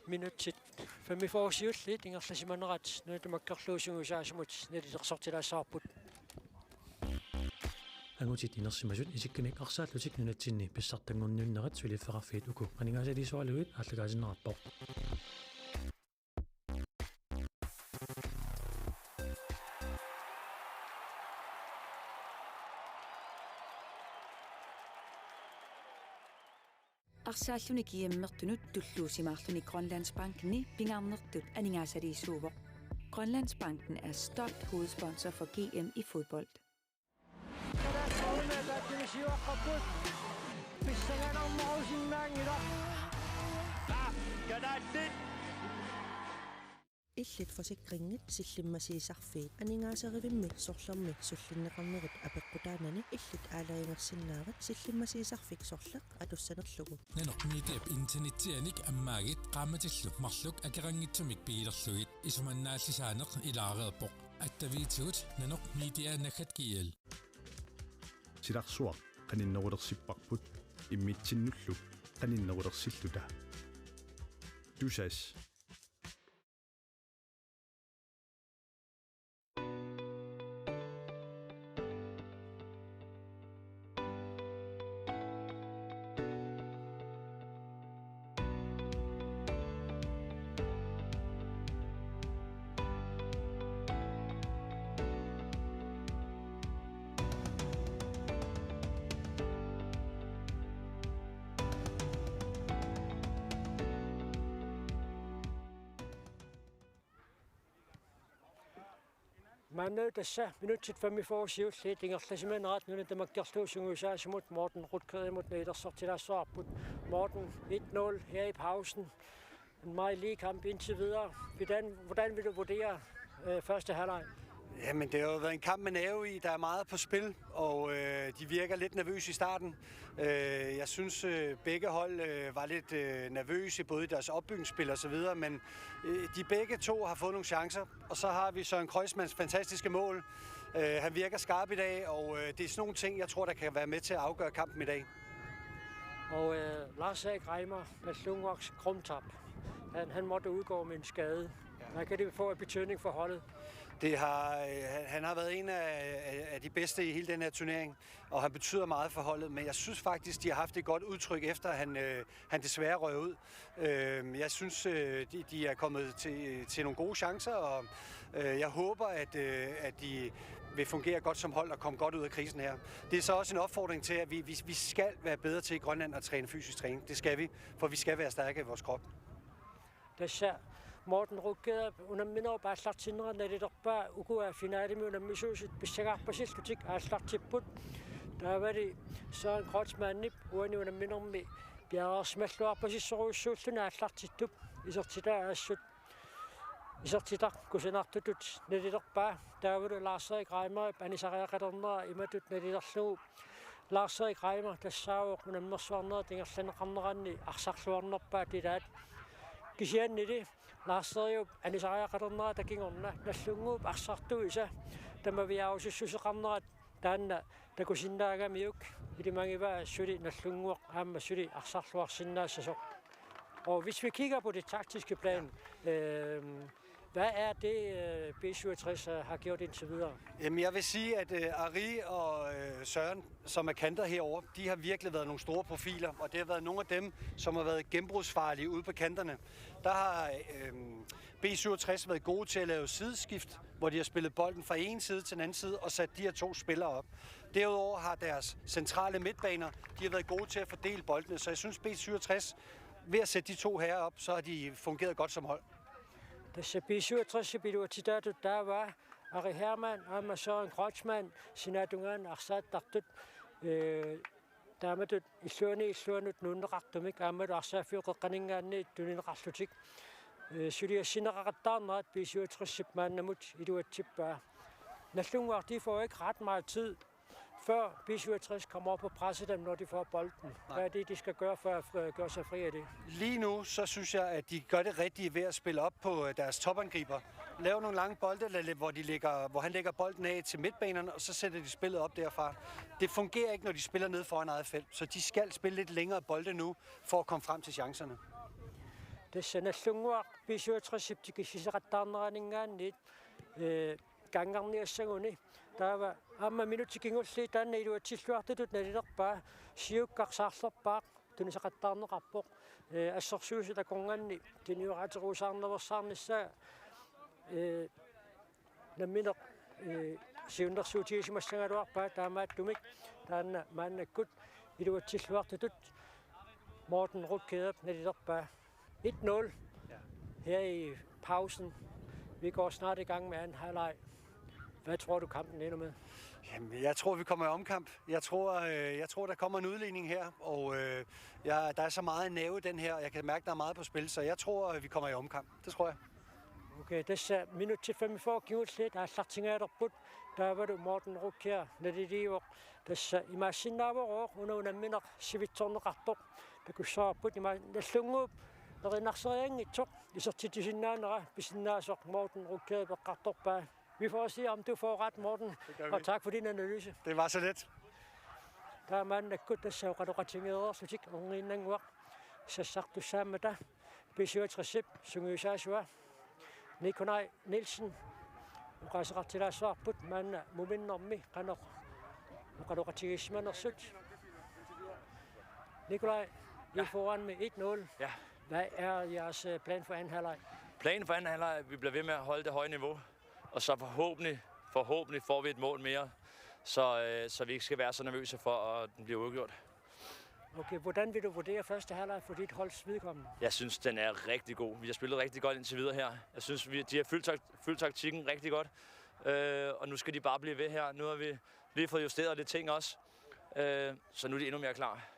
minutsit femogfyrre siulliit ingerlasimanerat nuna tamakkerlugu sungiusaasumut nalilersortilaassavarput. Angutit inersimasut isikkamik arsaallutik nunatsinni pissartanngorniunnerat suliffeqarfiit uku aningaasaliisoraluit aallakaatinneqarpoq. Arsaalluni G M-ertunut tulluusimaarluni Grønlandsbankimi pingaarnertut aningaasaliisuuvoq. Grønlandsbanken er stolt hovedsponsor for G M i fodbold. Illit forsikringit sillimmasiisarfiit aningaaserivimmik sorlermi sullinneqarnerit apeqqutaanani illit aalajangersinnaavat sillimmasiisarfik sorleq atussanerlugu. Nanoq Mediap internetsianik ammaagit qaammatillu marluk akeqanngitsumik pigilerlugit isumannaallisaaneq ilaareerpoq. Attaviitigut nanoq media naggat G L. Silarsuaq qaninnerulersipparput immitsinnullu qaninnerulersilluta. Tusass. Maanna tassa minutsit femogfyrre siulliit ingerlasimanerat nuna tamakkerlugu sungiusaasumut Morten Rutgerimut nalilersortilaassavarput. Morten, et nul her i pausen. En meget lige kamp indtil videre. Hvordan, hvordan vil du vurdere øh, første halvleg? Jamen, det har jo været en kamp med nerve i. Der er meget på spil, og øh, de virker lidt nervøse i starten. Øh, jeg synes, øh, begge hold øh, var lidt øh, nervøse, både i deres opbygningsspil og så videre, men øh, de begge to har fået nogle chancer. Og så har vi Søren Kreuzmanns fantastiske mål. Øh, han virker skarp i dag, og øh, det er sådan nogle ting, jeg tror, der kan være med til at afgøre kampen i dag. Og øh, Lars Erik Reimer med Nallunnguaq Krumtap. Han, han måtte udgå med en skade. Ja. Hvad kan det få af betydning for holdet? Det har, øh, han, han har været en af, af, af de bedste i hele den her turnering, og han betyder meget for holdet, men jeg synes faktisk, de har haft et godt udtryk, efter han, øh, han desværre røg ud. Øh, jeg synes, øh, de, de er kommet til, til nogle gode chancer, og øh, jeg håber, at, øh, at de vil fungere godt som hold og komme godt ud af krisen her. Det er så også en opfordring til, at vi, vi, vi skal være bedre til i Grønland at træne fysisk træning. Det skal vi, for vi skal være stærke i vores krop. Tassa Morten Rutger unamminerup aallartinnera nalilerpaa, ukua finalemi unammisuusut pissangarpasillutik aallartipput. Taavali Søren Kreutzmannip uani unamminermi piareersimalluarpasissorujussuulluni aallartittup isertitaa assut isertitaq kusanartutut nalilerpaa. Taavalu Lars Erik Reimerip anisariaqalernera imatut nalilerlugu Lars Erik Reimer tassaavoq unammersuarnerit ingerlanneqarneranni arsarluarnerpaat ilaat. Kisiannili Lars Eriup anisariaqalernerata kingorna Nallunnguup arsartuisa tamaviaarusussuseqarnerat taanna takusinnaagamiuk, ilimagivaa suli Nallunnguaq aamma suli arsarluarsinnaassasoq. Og hvis vi kigger på det taktiske plan, øh, Hvad er det, øh, B syvogtres har gjort indtil videre? Jamen, jeg vil sige, at øh, Ari og øh, Søren, som er kanter herover, de har virkelig været nogle store profiler, og det har været nogle af dem, som har været gennembrudsfarlige ude på kanterne. Der har øh, B syvogtres været gode til at lave sideskift, hvor de har spillet bolden fra en side til den anden side og sat de her to spillere op. Derudover har deres centrale midtbaner, de har været gode til at fordele boldene, så jeg synes B syvogtres, ved at sætte de to herrer op, så har de fungeret godt som hold. Tassa B syvogtres-ip iluatsitaatut taava Ari Hermann aamma Søren Kreutzmann sinaatungaani arsaattartut, ee, taamatut illuani illuanut nuunneqartumik aammalu arsaaffiup qeqqaninngaanniit tunineqarlutik, ee, suliassinneqaqattaarnerat B syvogtres-ip maannamut iluatsippaa. Nagdlunguaq, de får ikke ret meget tid, før B syvogtres kommer op og presser dem, når de får bolden. Hvad er det, de skal gøre for at fri- gøre sig fri af det? Lige nu, så synes jeg, at de gør det rigtige ved at spille op på øh, deres topangriber. Lave nogle lange bolde, lad- hvor, de lægger, hvor han lægger bolden af til midtbanerne, og så sætter de spillet op derfra. Det fungerer ikke, når de spiller nede foran eget felt, så de skal spille lidt længere bolde nu, for at komme frem til chancerne. Tassa Nagdlunguaq B syvogtres-ip tikissisaqattaarneraninngaanniit, ee, kaanngarniassaguni. Taava aamma minutsit kingulliit taanna iluatsilluartutut nalilerpaa, Siukkaq saarlerpaaq tunisaqattaarneqarpoq, ee, assersuisut akornanni tunioraatiruusaarnaveersaarnissaa, ee, nammineq, ee, siunnersuutigisimassagaluarpaa, taamaattumik taanna maannakkut iluatsilluartutut Morten Rudkjær nalilerpaa. Et nul. Ja. Her i pausen. Vi går snart i gang med anden halvleg. Hvad tror du, kampen ender med? Jamen, jeg tror, vi kommer i omkamp. Jeg tror, øh, jeg tror der kommer en udligning her, og øh, jeg, der er så meget nerve i den her. Jeg kan mærke, der er meget på spil, så jeg tror, at vi kommer i omkamp. Det tror jeg. Okay, tassa minutsit femogfyrre kingulliit aallartingaalerput, taavalu Morten Rudkjær naliliivoq. Tassa imaassinnaavoq una unammineq sivitsorneqartoq. Takussavarput ima Nagdlunguup erinarsereersinnaanngitsoq isertitsisinnaanera pisinnaasoq Morten Rudkjær eqqartorpaa. Vi får se, om du får ret, Morten. Og tak for din analyse. Det var så let. Taamaannakkut tassa oqaloqatigeereerlutik orniinnannguaq sassartussaammata B syvogtres-ip sungiusaasua Nikolaj Nielsen oqaaseqartilaassavarput maanna muminnermi qanoq oqaloqatigiissimanersut. Nikolaj, I er foran med et nul. Ja. Hvad er jeres øh, plan for anden halvleg? Planen for anden halvleg er, at vi bliver ved med at holde det høje niveau, og så forhåbentlig, forhåbentlig får vi et mål mere, så, øh, så vi ikke skal være så nervøse for, at den bliver udgjort. Okay, hvordan vil du vurdere første halvleg for dit holds vedkommende? Jeg synes, den er rigtig god. Vi har spillet rigtig godt indtil videre her. Jeg synes, vi, de har fyldt, tak, fyldt taktikken rigtig godt, øh, og nu skal de bare blive ved her. Nu har vi lige fået justeret lidt ting også, øh, så nu er de endnu mere klar.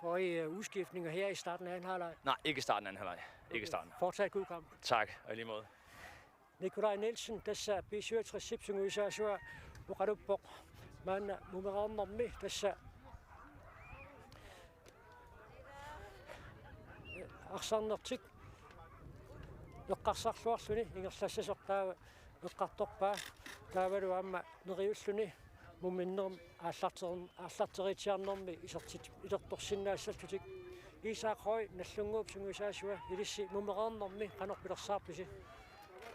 Får I øh, udskiftninger her i starten af anden halvleg? Nej, ikke i starten af anden halvleg. Ikke i starten. Fortsat god kamp. Tak, og i lige måde. Nikolaj Nielsen, tassa B syvogtres-ip sungiusaasua, oqaluppoq maanna mumereernermi, tassa arsarnertik eqqarsarluarluni ingerlassasoq taava eqqartorpaa, taavalu aamma neriulluni muminnermi aallarter- aallarteriitsiarnermi isertit- isertorsinnaassallutik. Isak Høy, Nagdlunguup sungiusaasua, ilissi mumereernermi qanoq pilersaarpisi?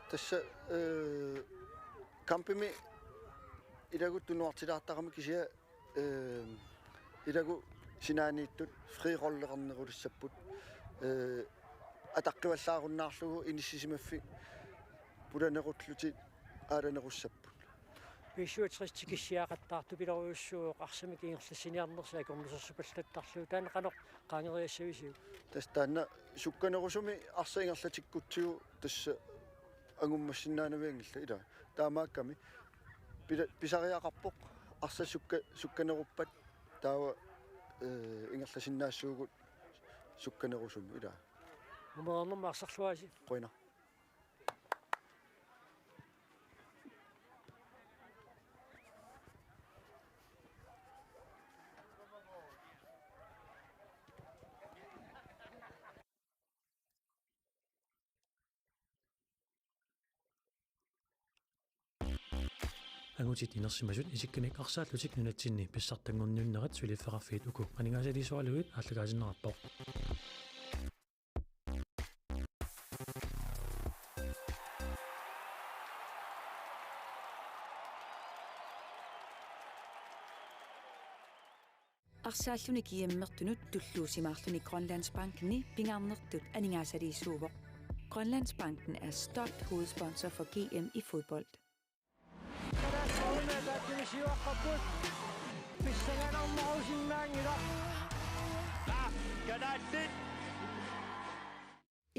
Tassa øh, kampimi ilagut tunuartilaartarami, kisianni øh, ilagut sinaaniittut frirolleqarnerulissapput, øh, ataqqivallaarunnaarlugu inissisimaffik pulanerullutik aalanerussapput. B syvogtres tikissiaqattaartupilorujussuuvoq arsamik ingerlassiniarnersi akornusersupallattaarlugu, taanna qanoq qaangeriassavisiuk? Tassa taanna sukkanerusumi arsaq ingerlatikkutsigu tassa angummassinnaanavianngillat, ilaa. Taamaakkami pila- pisariaqarpoq arsaq sukka- sukkaneruppat taava øh, ingerlasinnaassaagut sukkanerusumi, ilaa. Mumereernermi arsarluarisi. Qujanaq. Angutit inersimasut isikkamik arsaallutik nunatsinni pissartanngorniunnerat suliffeqarfiit uku aningaasaliisuaraluit aallakaatinneqarpoq. Arsaalluni G M-ertunut tulluusimaarluni Grønlandsbankeni pingaarnertut aningaasaliisuuvoq. Grønlandsbanken er stolt hovedsponsor for G M i fodbold.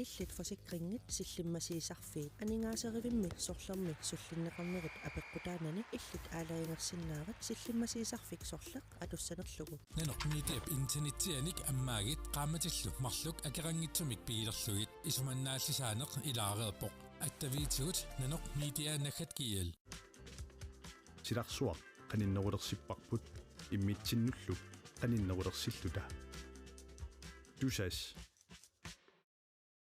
Illit forsikringit sillimmasiisarfiit. Aningaaserivimmik sorlermik sullinneqarnerit apeqqutaanani illit aalajangersinnaavat sillimmasiisarfik sorleq atussanerlugu. Nanoq Mediap internetsianik ammaagit qaammatillu marluk akeqanngitsumik pigilerlugit. Isumannaallisaaneq ilaareerpoq. Attaviitigut nanoq media naggat G L. Silarsuaq qaninnerulersipparput immitsinnullu qaninnerulersilluta. Tusass